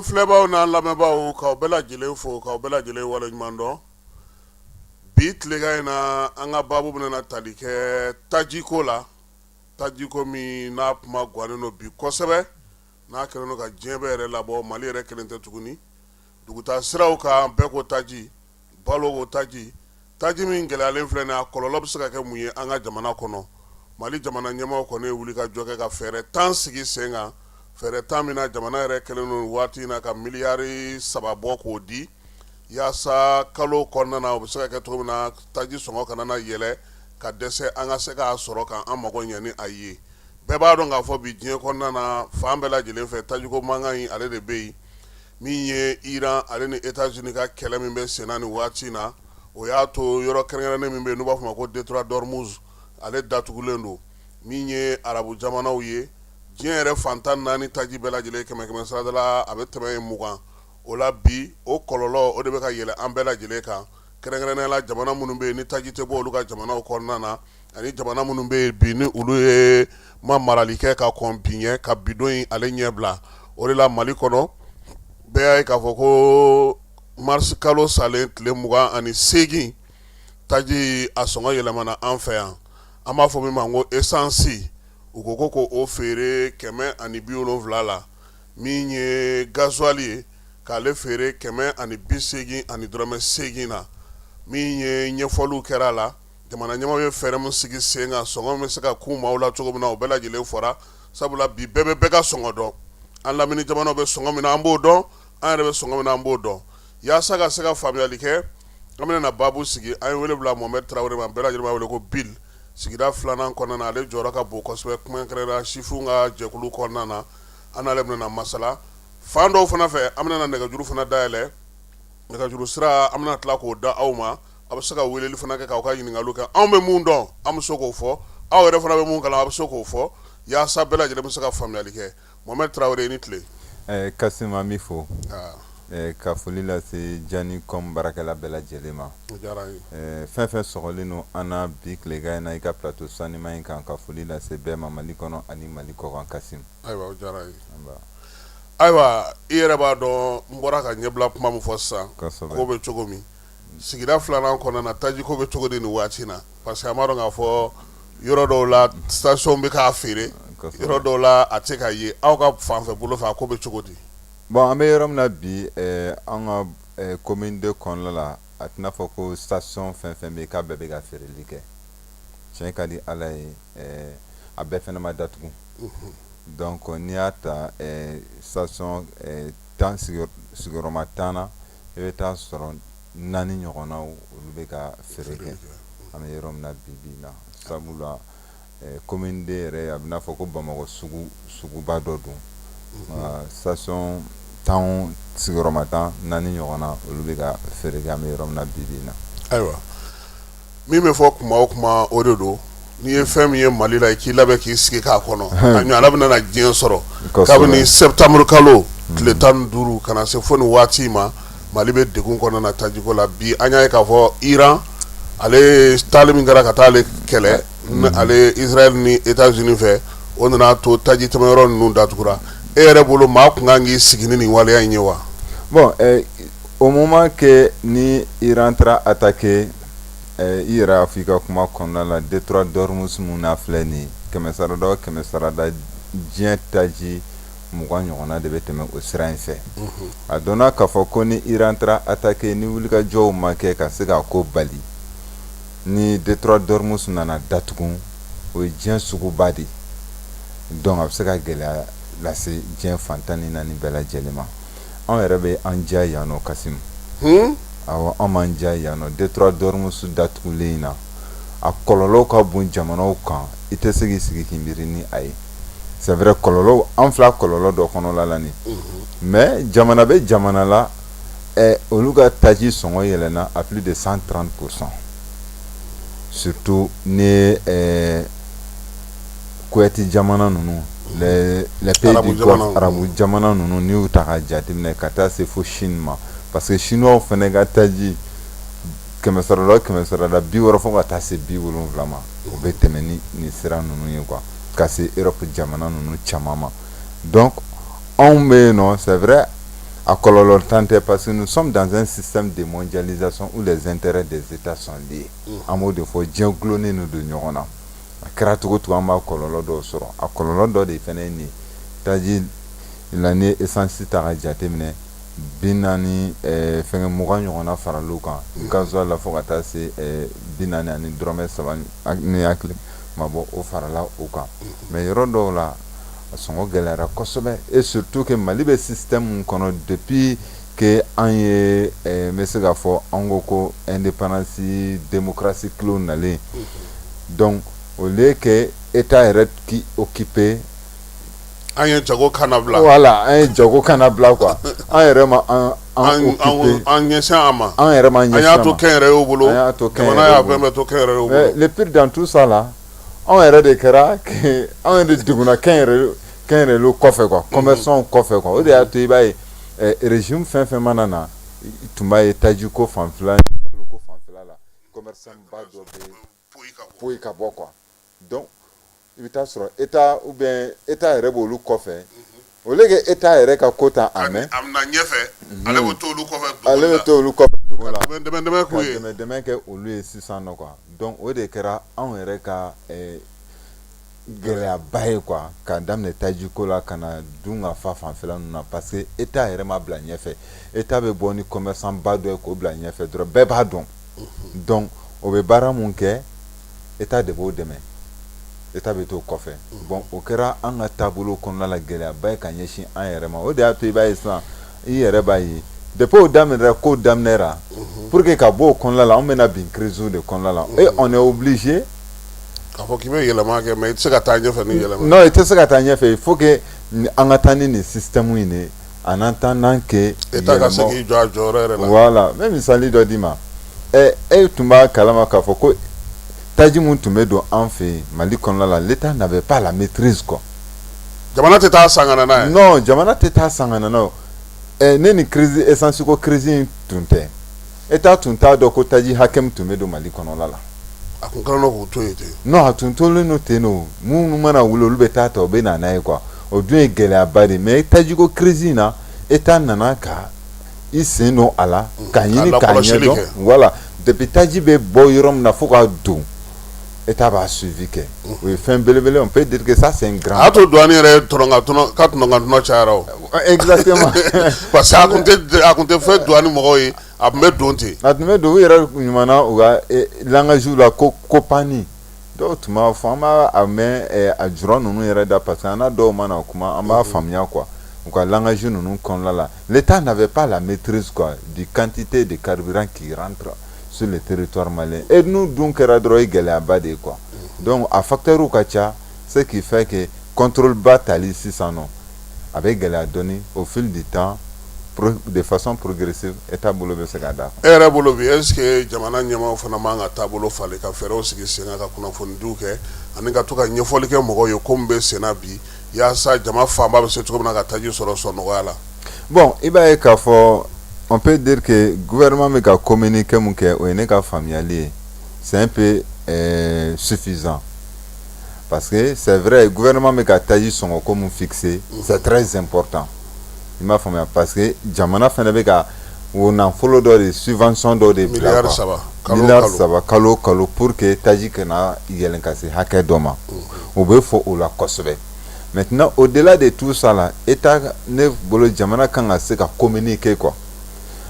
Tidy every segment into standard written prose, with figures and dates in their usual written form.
An filɛbaw n'an lamɛnbaaw, k'aw bɛɛ lajɛlen fo, k'aw bɛɛ lajɛlen waleɲuman dɔn. Bi tilegan in na, an ka baabu bɛna tali kɛ tajiko la, tajiko min n'a kuma gannen don bi kosɛbɛ, n'a kɛlen don ka diɲɛ bɛɛ yɛrɛ labɔ. Mali yɛrɛ kelen tɛ tuguni. Dugutaa siraw kan, bɛɛ ko taji, balo ko taji. Taji min gɛlɛyalen filɛ nin, a kɔlɔlɔ bɛ se ka kɛ mun ye an ka jamana kɔnɔ? Mali jamana ɲɛmaaw kɔni ye wuli ka jɔ kɛ ka fɛɛrɛ 10 sigi sen kan, fɛɛrɛ 10 min na jamana yɛrɛ kɛlen don waati in na ka miliyari 3 bɔ k'o di, yaasa kalo kɔnɔna na, o bɛ se ka kɛ cogo min na, taji sɔngɔ kana na yɛlɛ ka dɛsɛ, an ka se k'a sɔrɔ k'an mago ɲɛ ni a ye. Bɛɛ b'a dɔn k'a fɔ bi diɲɛ kɔnɔna na, fan bɛɛ lajɛlen fɛ, tajiko mankan in, ale de bɛ yen. Min ye Iran ale ni États-Unis ka kɛlɛ min bɛ senna nin waati in na, o y'a to yɔrɔ kɛrɛnkɛrɛnnen min bɛ yen n'u b'a fɔ ma ko détroit d'Ormuz, ale datugulen don. Min ye arabu jamanaw ye, diɲɛ yɛrɛ fan 14 taji bɛɛ lajɛlen, kɛmɛ kɛmɛ sarada la, a bɛ tɛmɛ 20 o la. Bi o kɔlɔlɔ, o de bɛ ka yɛlɛ an bɛɛ lajɛlen kan, kɛrɛnkɛrɛnnenya la jamana minnu bɛ yen ni taji tɛ bɔ olu ka jamanaw kɔnɔna na, ani jamana minnu bɛ yen bi ni olu ye ma marali kɛ ka kɔn bi ɲɛ, ka bidon in ale ɲɛ bila. O de la Mali kɔnɔ, bɛɛ y'a ye k'a fɔ ko marisi kalo salen tile 28, taji a sɔngɔ yɛlɛmana an fɛ yan. An b'a fɔ min ma ko esansi, u ko ko o feere 170 la. Min ye gasoil ye, k'ale feere 180 dɔrɔmɛ 8 na. Min ye ɲɛfɔliw kɛra a la, jamana ɲɛmaaw ye fɛɛrɛ min sigi sen kan, sɔngɔ bɛ se ka kun maaw la cogo min na, o bɛɛ lajɛlen fɔra. Sabula bi bɛɛ bɛ bɛɛ ka sɔngɔ dɔn. An lamini jamanaw bɛ sɔngɔ min na, an b'o dɔn. An yɛrɛ bɛ sɔngɔ min na, an b'o dɔn. Yaasa ka se ka faamuyali kɛ, an bɛna na baabu sigi. An ye wele bila Mohamed Tarawele ma, bɛɛ lajɛlen b'a wele ko Bill, sigida filanan kɔnɔna na. Ale jɔyɔrɔ ka bon kosɛbɛ kuma kɛrɛnkɛrɛnnenya sifinw ka jɛkulu kɔnɔna na. An n'ale bɛna masala fan dɔw fana fɛ. An bɛna nɛgɛjuru fana dayɛlɛ, nɛgɛjuru sira an bɛna tila k'o da aw ma. A bɛ se ka weleli fana kɛ k'aw ka ɲininkaliw kɛ. Anw bɛ mun dɔn, an bɛ se k'o fɔ. Aw yɛrɛ fana bɛ mun kalan, a bɛ se k'o fɔ, yaasa bɛɛ lajɛlen bɛ se ka faamuyali kɛ. Mohamed Tarawele, i ni tile. Kasim, an b'i fo ka foli lase Jani com baarakɛla bɛɛ lajɛlen ma. Fɛn fɛn sɔgɔlen don an na bi tilegan in na i ka plateau sanima in kan, ka foli lase bɛɛ ma Mali kɔnɔ ani Mali kɔkan, Kasim. Ayiwa, o diyara n ye. Ayiwa, i yɛrɛ b'a dɔn, n bɔra ka ɲɛbila kuma min fɔ sisan, ko bɛ cogo min sigida filanan kɔnɔna na, taji ko bɛ cogo di nin waati na? Parce que an b'a dɔn k'a fɔ yɔrɔ dɔw la, station bɛ k'a feere, yɔrɔ dɔw la a tɛ ka ye. Aw ka fanfɛ bolo fɛ, a ko bɛ cogo di? Bon, an bɛ yɔrɔ min na bi, an ka commune 2 kɔnɔna la, a tɛna fɔ ko station fɛn fɛn bɛ yen k'a bɛɛ bɛ ka feereli kɛ. Tiɲɛ ka di Ala ye, a bɛɛ fana ma datugu. Donc n'i y'a ta station 10, sigiyɔrɔma 10 na, i bɛ taa sɔrɔ naani ɲɔgɔnnaw, olu bɛ ka feere kɛ an bɛ yɔrɔ min na bi bi in na. Sabula commune 2 yɛrɛ, a bɛ n'a fɔ ko Bamakɔ suguba dɔ don. Station 10, sigiyɔrɔma 10, naani ɲɔgɔnna, olu bɛ ka feere kɛ an bɛ yɔrɔ min na bi bi in na. Ayiwa, min bɛ fɔ kuma o kuma, o de don. N'i ye fɛn min ye Mali la, i k'i labɛn k'i sigi k'a kɔnɔ. A ɲɔgɔnna bɛna na diɲɛ sɔrɔ. Kabini septembre kalo tile 15 ka na se fo nin waati ma, Mali bɛ degun kɔnɔna na tajiko la. Bi an y'a ye k'a fɔ Iran ale taali min kɛra ka taa ale kɛlɛ ale Israël ni États-Unis fɛ, o nana to taji tɛmɛyɔrɔ ninnu datugura. E yɛrɛ bolo, maa tun kan k'i sigi ni nin waleya in ye wa? Bon, au moment que ni Iran taara attaquer, i yɛrɛ y'a fɔ i ka kuma kɔnɔna la, détroit d'Ormuz mun n'a filɛ nin ye, kɛmɛ sarada o kɛmɛ sarada, diɲɛ taji 20 ɲɔgɔnna de bɛ tɛmɛ o sira in fɛ. A dɔnna k'a fɔ ko ni Iran taara attaquer, ni wulikajɔw ma kɛ ka se k'a ko bali, ni détroit d'Ormuz nana datugu, o ye diɲɛ suguba de ye. Donc a bɛ se ka gɛlɛya lase diɲɛ fan 14 bɛɛ lajɛlen ma. Anw yɛrɛ bɛ an diya yan nɔ, Kasim. Awɔ, an b'an diya yan nɔ. Détroit d'Ormuz datugulen in na, a kɔlɔlɔw ka bon jamanaw kan, i tɛ se k'i sigi k'i miiri ni a ye. C'est vrai, kɔlɔlɔw, an fila kɔlɔlɔ dɔ kɔnɔla la nin, mais jamana bɛ jamana la, olu ka taji sɔngɔ yɛlɛnna à plus de 130%, surtout ni Kuwait jamana ninnu, les pays du Golfe, arabu jamana ninnu. N'i y'u ta ka jateminɛ ka taa se fo Chine ma, parce que chinois fana ka taji, kɛmɛ sarada o kɛmɛ sarada, 60 fo ka taa se 70 ma, o bɛ tɛmɛ ni nin sira ninnu ye quoi, ka se Europe jamana ninnu caman ma. Donc anw bɛ yen nɔ, c'est vrai, A kɔlɔlɔntan tɛ, parce que nous sommes dans un système de mondialisation où les intérêts des États sont liés. An b'o de fɔ, diɲɛ gulonnen don ɲɔgɔn na. A kɛra cogo cogo, an b'a kɔlɔlɔ dɔw sɔrɔ. A kɔlɔlɔ dɔ de fana ye nin ye. Taji la, ni ye essence ta ka jateminɛ, 40, fɛngɛ 20 ɲɔgɔnna faral'o kan gasoil la, fo ka taa se 40 ani dɔrɔmɛ 3, ni hakili ma bɔ, o farala o kan. Mais yɔrɔ dɔw la, a sɔngɔ gɛlɛyara kosɛbɛ, et surtout que Mali bɛ système mun kɔnɔ, depuis que an ye, n bɛ se k'a fɔ, an ko ko indépendance, démocratie kilew nalen, donc au lieu que État yɛrɛ k'i occuper An ye jago kana bila. Voilà, an ye jago kana bila quoi. An yɛrɛ ma an occuper An ɲɛsin a ma. An yɛrɛ ma ɲɛsin An y'a to kɛnyɛrɛyew bolo. An y'a to. Jamana y'a fɛn bɛɛ to kɛnyɛrɛyew bolo. Le pire dans tout ça là, anw yɛrɛ de kɛra, anw yɛrɛ de degunna kɛnyɛrɛyew kɔfɛ quoi, commerçant kɔfɛ quoi. O de y'a to i b'a ye, régime fɛn fɛn mana na, tun b'a ye tajiko fanfɛla, baloko fanfɛla la, commerçant ba dɔ bɛ poyi ka bɔ quoi. Donc i bɛ taa sɔrɔ État ou bien État yɛrɛ b'olu kɔfɛ, au lieu que État yɛrɛ ka ko ta a mɛn A bɛna ɲɛfɛ, ale bɛ to olu kɔfɛ. Ale bɛ to olu kɔfɛ dugu la. Dɛmɛ dɛmɛ k'u ye. Ka dɛmɛ dɛmɛ kɛ olu ye sisan nɔ quoi. Donc o de kɛra anw yɛrɛ ka gɛlɛyaba ye quoi, k'a daminɛ tajiko la ka na dun ka fa fanfɛla ninnu na, parce que État yɛrɛ ma bila ɲɛfɛ. État bɛ bɔ ni commerçant ba dɔ ye k'o bila ɲɛfɛ dɔrɔn, bɛɛ b'a dɔn. Donc o bɛ baara mun kɛ, État de b'o dɛmɛ, État bɛ t'o kɔfɛ. Bon, o kɛra an ka taabolo kɔnɔna la gɛlɛyaba ye ka ɲɛsin an yɛrɛ ma. O de y'a to i b'a ye sisan, i yɛrɛ b'a ye, depuis o daminɛra, ko daminɛra, pour que ka bɔ o kɔnɔna la, anw bɛna bin crise de kɔnɔna la et on est obligé K'a fɔ k'i bɛ yɛlɛma kɛ, mais i tɛ se ka taa ɲɛfɛ ni yɛlɛma. Non, i tɛ se ka taa ɲɛfɛ. Il faut que an ka taa ni nin système in de en attendant que État ka se k'i jɔ a jɔyɔrɔ yɛrɛ la. Voilà, n bɛ misali dɔ d'i ma. E tun b'a kalama k'a fɔ ko taji mun tun bɛ don an fɛ yen Mali kɔnɔna la, l'État n'avait pas la maîtrise quoi. Jamana tɛ taa san ka na n'a ye. Non, jamana tɛ taa san ka na n'a ye. Ne ni crise essence ko crise in tun tɛ, État tun t'a dɔn ko taji hakɛ min tun bɛ don Mali kɔnɔna la. A kun kɛlen don k'u to yen ten. Non, a tun tolen don ten nɔ. Minnu mana wuli, olu bɛ taa ta, u bɛ na n'a ye quoi. O dun ye gɛlɛyaba de ye. Mais tajiko crise in na, État nana ka i sen don a la k'a ɲini k'a ɲɛdɔn. Voilà, depuis taji bɛ bɔ yɔrɔ min na fo ka don, État b'a suivi kɛ. O ye fɛn belebele, on peut dire que ça, c'est un grand A y'a to douane yɛrɛ tɔnɔ ka tɔnɔ ka tɔnɔ ka tɔnɔ cayara o. Exactement. Parce que a kun tɛ fɛn douane mɔgɔw ye, a tun bɛ don ten. A tun bɛ don. U yɛrɛ ɲuman u ka langage la ko kopani dɔw tun b'a fɔ. An b'a a mɛn a jɔrɔ ninnu yɛrɛ da, parce que an n'a dɔw mana kuma, an b'a faamuya quoi, u ka langage ninnu kɔnɔna la. L'État n'avait pas la maîtrise quoi, du quantité de carburant qui rentre sur le territoire malien, et n'u dun kɛra dɔrɔn, o ye gɛlɛyaba de ye quoi. Donc a facteurs ka ca, ce qui fait que contrôle ba tali sisan nɔ, a bɛ gɛlɛya dɔɔni. Au fil du temps, de façon progressive, État bolo bɛ se ka d'a kan. E yɛrɛ bolo bi, est ce que jamana ɲɛmaaw fana man ka taabolo falen, ka fɛɛrɛw sigi sen kan, ka kunnafonidiw kɛ ani ka to ka ɲɛfɔli kɛ mɔgɔw ye ko min bɛ sen na bi, yaasa jama fanba bɛ se cogo min na ka taji sɔrɔ sɔn nɔgɔya la? Bon, i b'a ye k'a fɔ, on peut dire que gouvernement bɛ ka communiqué mun kɛ, o ye ne ka faamuyali ye, c'est un peu suffisant, parce que c'est vrai, gouvernement bɛ ka taji sɔngɔ ko mun fixé, c'est très important, i m'a faamuya, parce que jamana fana bɛ ka o nafolo dɔ de, subvention dɔ de bila. Miliyari 3. Miliyari 3 kalo kalo, pour que taji kana yɛlɛn ka se hakɛ dɔ ma. O bɛ fɔ o la kosɛbɛ. Maintenant, au-delà de tout ça là, État, ne bolo, jamana kan ka se ka communiquer quoi,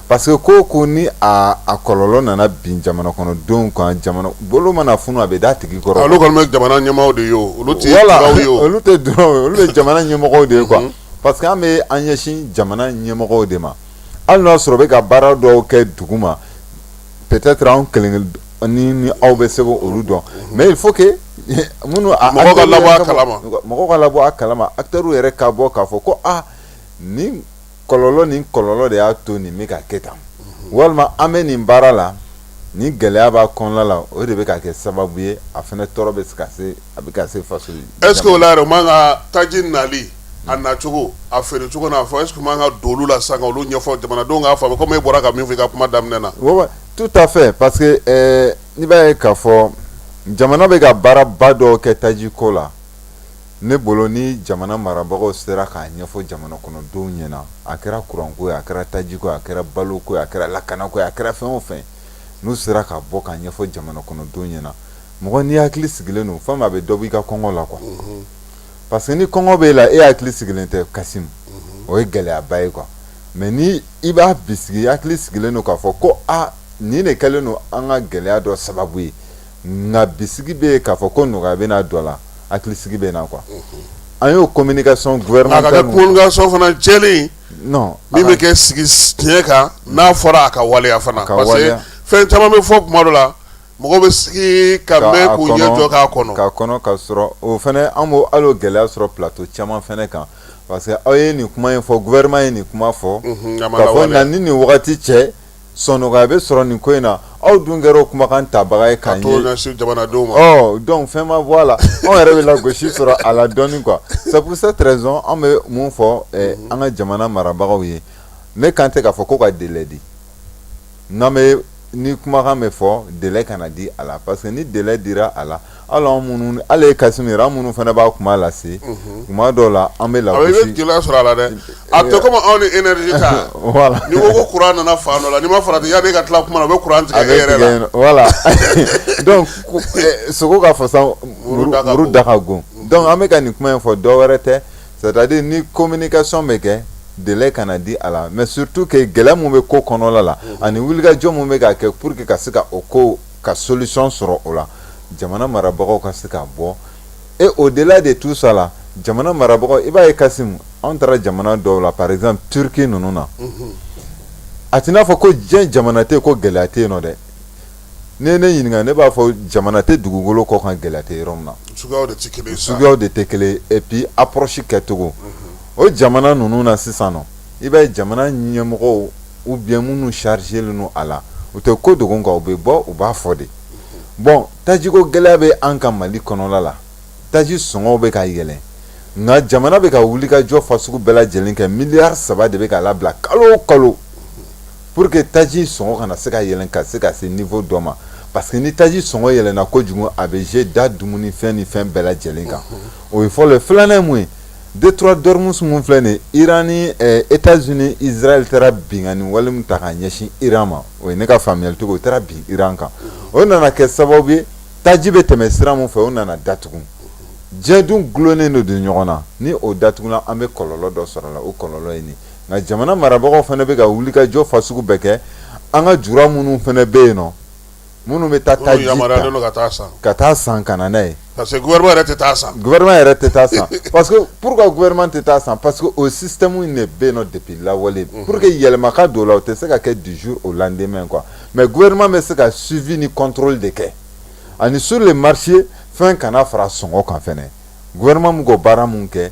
parce que ko o ko ni a kɔlɔlɔ nana bin jamana kɔnɔdenw kan, jamana bolo mana funu, a bɛ d'a tigi kɔrɔ. Olu kɔni bɛ jamana ɲɛmaaw de ye o, olu tɛ dunanw ye o. Olu tɛ dunanw ye, olu bɛ jamana ɲɛmɔgɔw de ye quoi, parce que an bɛ an ɲɛsin jamana ɲɛmɔgɔw de ma. Hali n'a sɔrɔ u bɛ ka baara dɔw kɛ dugu ma, peut-être anw kelen ni aw bɛ se k'olu dɔn, mais il faut que minnu Mɔgɔw ka labɔ a kalama. Mɔgɔw ka labɔ a kalama, acteurs yɛrɛ ka bɔ k'a fɔ ko aa, nin kɔlɔlɔ, nin kɔlɔlɔ de y'a to nin bɛ ka kɛ tan, walima an bɛ nin baara la, ni gɛlɛya b'a kɔnɔna la, o de bɛ ka kɛ sababu ye, a fana tɔɔrɔ bɛ se ka se, a bɛ ka se faso. Est ce que o la yɛrɛ, u man ka taji nali, a nacogo, a feere cogo n'a fɔ, est ce que u man ka don olu la sisan ka olu ɲɛfɔ jamanadenw k'a faamu, komi e bɔra ka min fɔ i ka kuma daminɛ na? Ouais, tout à fait, parce que n'i b'a ye k'a fɔ jamana bɛ ka baaraba dɔw kɛ taji ko la. Ne bolo, ni jamana marabagaw sera k'a ɲɛfɔ jamana kɔnɔdenw ɲɛna, a kɛra kuranko ye, a kɛra tajiko ye, a kɛra baloko ye, a kɛra lakanako ye, a kɛra fɛn o fɛn, n'u sera ka bɔ k'a ɲɛfɔ jamana kɔnɔdenw ɲɛna, mɔgɔ n'i hakili sigilen don, fɛn min a bɛ dɔ bɔ i ka kɔngɔ la quoi. Parce que ni kɔngɔ b'e la, e hakili sigilen tɛ, Kasim, o ye gɛlɛyaba ye quoi. Mais ni i b'a bisigi, i hakili sigilen don k'a fɔ ko aa, nin de kɛlen don an ka gɛlɛya dɔ sababu ye, nka bisigi bɛ yen k'a fɔ ko nɔgɔya bɛna don a la, hakilisigi bɛ na quoi. An y'o communication gouvernementale, a ka kɛ communication fana jɛlen, non, min bɛ kɛ sigi tiɲɛ kan, n'a fɔra a ka waleya fana, parce que fɛn caman bɛ fɔ tuma dɔ la, mɔgɔw bɛ sigi ka mɛn k'u ɲɛ jɔ k'a kɔnɔ. K'a kɔnɔ ka sɔrɔ o fana, an b'o hali o gɛlɛya sɔrɔ plateau caman fana kan, parce que aw ye nin kuma in fɔ, gouvernement ye nin kuma fɔ k'a fɔ na ni nin wagati cɛ, sɔnɔgɔya bɛ sɔrɔ nin ko in na. Aw dun kɛra o kumakan tabaga ye k'a ɲɛsin jamanadenw ma. Ɔ, donc fɛn ma bɔ a la, anw yɛrɛ bɛ lagosi sɔrɔ a la dɔɔnin quoi. C'est pour cette raison an bɛ mun fɔ an ka jamana marabagaw ye, ne kan tɛ k'a fɔ ko ka délai di. N'an bɛ ni kumakan bɛ fɔ, délai kana di a la, parce que ni délai dira a la, hali anw minnu, hali e Kasimu yɛrɛ, an minnu fana b'a kuma lase, kuma dɔw la an bɛ lagosi. I bɛ gɛlɛya sɔrɔ a la dɛ, a tɛ komi anw ni énergie ta. Voilà. N'i ko ko courant nana fan dɔ la, n'i ma farati, yanni e ka tila kuma na, u bɛ courant tigɛ e yɛrɛ la. Voilà, donc sogo ka fasa muru da ka go. Donc an bɛ ka nin kuma in fɔ, dɔ wɛrɛ tɛ, c'est à dire ni communication bɛ kɛ, délai kana di a la, mais surtout que gɛlɛya mun bɛ ko kɔnɔla la ani wulikajɔ mun bɛ ka kɛ pour que ka se ka o ko ka solution sɔrɔ o la, jamana marabagaw ka se ka bɔ. Et au-delà de tout ça la, jamana marabagaw, i b'a ye Kasimu, anw taara jamana dɔw la, par exemple Turquie ninnu na, a t'i n'a fɔ ko diɲɛ jamana tɛ yen ko gɛlɛya tɛ yen nɔ dɛ. N'i ye ne ɲininka, ne b'a fɔ jamana tɛ dugukolo kɔ kan gɛlɛya tɛ yɔrɔ min na. Suguyaw de tɛ kelen ye sa. Suguyaw de tɛ kelen ye, et puis approche kɛcogo. O jamana ninnu na sisan nɔ, i b'a ye jamana ɲɛmɔgɔw ou bien minnu chargé don a la, u tɛ ko dogo kan, u bɛ bɔ u b'a fɔ de. Bon, tajiko gɛlɛya bɛ an ka Mali kɔnɔla la, taji sɔngɔw bɛ ka yɛlɛn, nka jamana bɛ ka wuli ka jɔ fasugu bɛɛ lajɛlen kɛ, miliyari 3 de bɛ ka labila kalo o kalo pour que taji sɔngɔ kana se ka yɛlɛn ka se ka se niveau dɔ ma, parce que ni taji sɔngɔ yɛlɛnna kojugu, a bɛ jouer da dumunifɛn ni fɛn bɛɛ lajɛlen kan. O ye fɔlɔ ye. Filanan ye mun ye? Détroit d'Ormuz mun filɛ nin ye, Iran ni États-Unis, Israël taara binkanni wale min ta k'a ɲɛsin Iran ma, o ye ne ka faamuyali cogo, o taara bin Iran kan, o nana kɛ sababu ye taji bɛ tɛmɛ sira min fɛ, o nana datugu. Diɲɛ dun gulonnen don ɲɔgɔn na, ni o datuguna, an bɛ kɔlɔlɔ dɔ sɔrɔ a la. O kɔlɔlɔ ye nin. Nka jamana marabagaw fana bɛ ka wuli ka jɔ fasugu bɛɛ kɛ. An ka jura minnu fana bɛ yen nɔ, minnu bɛ taa taji ta ka taa san ka na n'a ye, parce que gouvernement yɛrɛ tɛ taa san. Gouvernement yɛrɛ tɛ taa san, parce que pourquoi gouvernement tɛ taa san? Parce que o système in de bɛ yen nɔ depuis lawale. Pour que yɛlɛma ka don o la, o tɛ se ka kɛ du jour au lendemain quoi, mais gouvernement bɛ se ka suivi ni contrôle de kɛ, ani sur le marché, fɛn kana fara sɔngɔ kan fɛnɛ. Gouvernement bɛ k'o baara mun kɛ,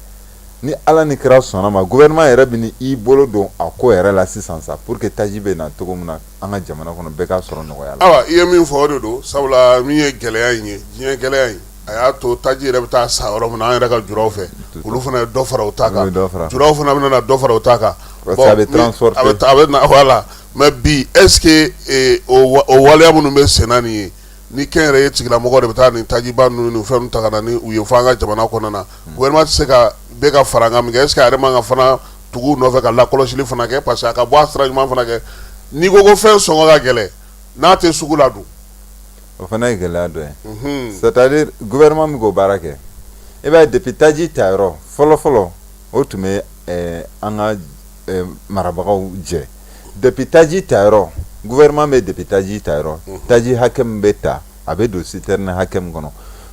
ni Ala ni kira sɔnna ma, gouvernement yɛrɛ bɛ i bolo don a ko yɛrɛ la sisan sa, pour que taji bɛ na cogo min na an ka jamana kɔnɔ, bɛɛ k'a sɔrɔ nɔgɔya la. Ayiwa, i ye min fɔ, o de don, sabula min ye gɛlɛya in ye, diɲɛ gɛlɛya in, a y'a to taji yɛrɛ bɛ taa san yɔrɔ min na, an yɛrɛ ka juraw fɛ, olu fana ye dɔ fara u ta kan, juraw fana bɛna na dɔ fara u ta kan. Parce que a bɛ transporter. A bɛ na, voilà. Mais bi, est ce que o waleya minnu bɛ sen na nin ye, ni kɛnyɛrɛye tigilamɔgɔ de bɛ taa nin tajiba ninnu ni fɛn ta ka na ni u ye fo an ka jamana kɔnɔna na, gouvernement tɛ se ka bɛɛ ka fara an kan min kɛ, est ce que a yɛrɛ man ka fana tugu u nɔfɛ ka lakɔlɔsili fana kɛ, parce que a ka bɔ a sira ɲuman fana kɛ? N'i ko ko fɛn sɔngɔ ka gɛlɛn, n'a tɛ sugu la dun? O fana ye gɛlɛya dɔ ye, c'est à dire gouvernement bɛ k'o baara kɛ. I b'a ye, depuis taji tayɔrɔ fɔlɔ fɔlɔ, o tun bɛ an ka marabagaw jɛ. Depuis taji tayɔrɔ, gouvernement bɛ depuis taji tayɔrɔ, taji hakɛ min bɛ ta, a bɛ don citerne hakɛ min kɔnɔ,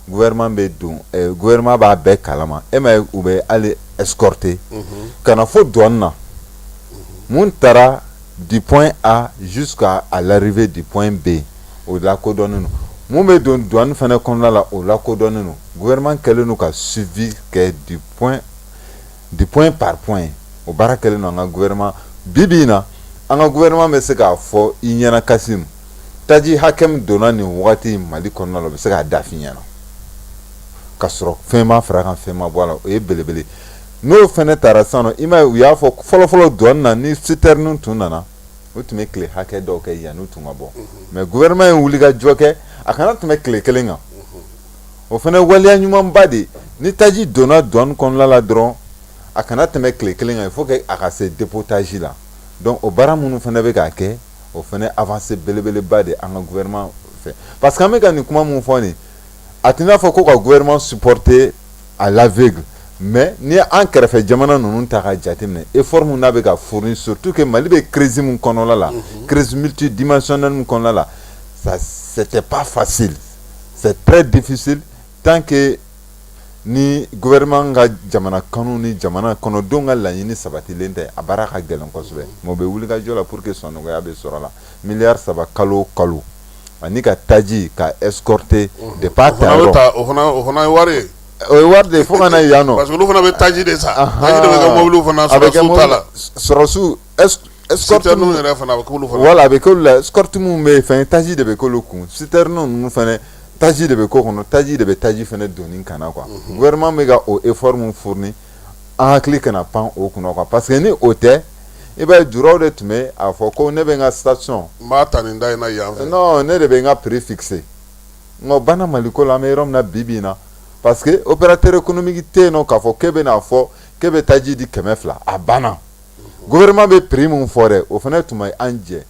gouvernement bɛ don, gouvernement b'a bɛɛ kalama. E ma ye, u bɛ hali escorter ka na fo douane na. Mun taara du point A jusqu'à l'arrivée du point B, o lakodɔnnen don. Mun bɛ don douane fana kɔnɔna la, o lakodɔnnen don. Gouvernement kɛlen don ka suivi kɛ du point par point. O baara kɛlen don. An ka gouvernement, bi bi in na, an ka gouvernement bɛ se k'a fɔ i ɲɛna, Kasimu, taji hakɛ min donna nin wagati in Mali kɔnɔna la, o bɛ se k'a da f'i ɲɛna ka sɔrɔ fɛn ma fara kan, fɛn ma bɔ a la. O ye belebele. N'o fɛnɛ taara sisan nɔ, i m'a ye, u y'a fɔ fɔlɔfɔlɔ, douane na, ni citerne tun nana, o tun bɛ tile hakɛ dɔw kɛ yanni u tun ka bɔ, mais gouvernement ye wuli ka jɔ kɛ, a kana tɛmɛ tile kelen kan. O fana waleya ɲumanba de. Ni taji donna douane kɔnɔna la dɔrɔn, a kana tɛmɛ tile kelen kan, il faut que a ka se dépotage la. Donc o baara minnu fana bɛ k'a kɛ, o fana avancée belebeleba de an ka gouvernement fɛ, parce que an bɛ ka nin kuma mun fɔ nin, a tɛ n'a fɔ ko ka gouvernement supporter à l'aveugle, mais ni an kɛrɛfɛ jamana ninnu ta ka jateminɛ, effort mun n'a bɛ ka fournir, surtout que Mali bɛ crise mun kɔnɔna la, crise multidimensionnelle mun kɔnɔna la, ça c'était pas facile, c'est très difficile. Tant que ni gouvernement ka jamana kanu ni jamana kɔnɔdenw ka laɲini sabatilen tɛ, a baara ka gɛlɛn kosɛbɛ. Mais u bɛ wuli ka jɔ la pour que sɔnnɔgɔya bɛ sɔrɔ la. 3 miliyari kalo o kalo, ani ka taji ka escorter depuis a O fana bɛ tayɔrɔ. Ta, o fana ye wari ye. O ye wari de ye fo ka na yan nɔ. Parce que olu fana bɛ taji de san, taji de bɛ kɛ mɔbiliw fana. A bɛ kɛ. Sɔrɔsiw ta la. Sɔrɔsiw, escorte. Citerne yɛrɛ fana, a bɛ k'olu fana. Voilà, a bɛ k'olu la. Escorte mun bɛ yen fɛn, taji de bɛ k'olu kun. Citerne ninnu fana, taji de bɛ k'o kɔnɔ, taji de bɛ taji fana donni ka na quoi. Gouvernement bɛ ka o effort mun fourni, an hakili kana pan o kunna quoi, parce que ni o tɛ, i b'a ye juraw de tun bɛ a fɔ ko ne bɛ n ka station. N b'a ta nin da in na yan fɛ. Non, ne de bɛ n ka prix fixé. Nka o banna Maliko la, an bɛ yɔrɔ min na bi bi in na, parce que opérateur économique tɛ yen nɔ k'a fɔ k'e bɛ n'a fɔ k'e bɛ taji di 200. A banna. Gouvernement bɛ prix mun fɔ dɛ, o fana tun bɛ an jɛ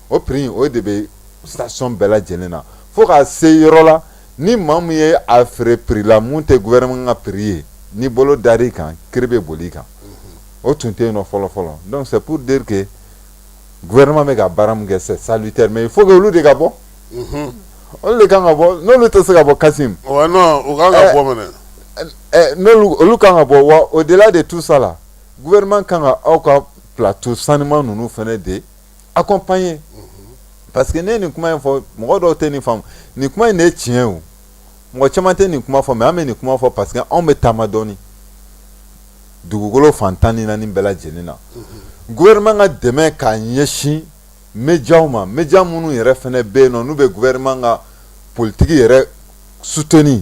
o prix, o de bɛ station bɛɛ lajɛlen na fo ka se yɔrɔ la. Ni maa min ye a feere prix la mun tɛ gouvernement ka prix ye, ni bolo dar'i kan, kiiri bɛ boli i kan. O tun tɛ yen nɔ fɔlɔ fɔlɔ. Donc c'est pour dire que gouvernement bɛ ka baara min kɛ, c'est salutaire, mais il faut que olu de ka bɔ, olu de kan ka bɔ. N'olu tɛ se ka bɔ, Kasim. Ouais, non, u kan ka bɔ minɛ. N'olu olu kan ka bɔ wa. Au delà de tout ça là, gouvernement kan ka aw ka plateau sanuman ninnu fana de accompagner, parce que ne ye nin kuma in fɔ, mɔgɔ dɔw tɛ nin faamu. Nin kuma in de ye tiɲɛ ye o. Mɔgɔ caman tɛ nin kuma fɔ, mais an bɛ nin kuma fɔ parce que anw bɛ taama dɔɔni dugukolo fan 14 bɛɛ lajɛlen na. Gouvernement ka dɛmɛ k'a ɲɛsin médiaw ma, média minnu yɛrɛ fana bɛ yen nɔ, n'u bɛ gouvernement ka politique yɛrɛ soutenir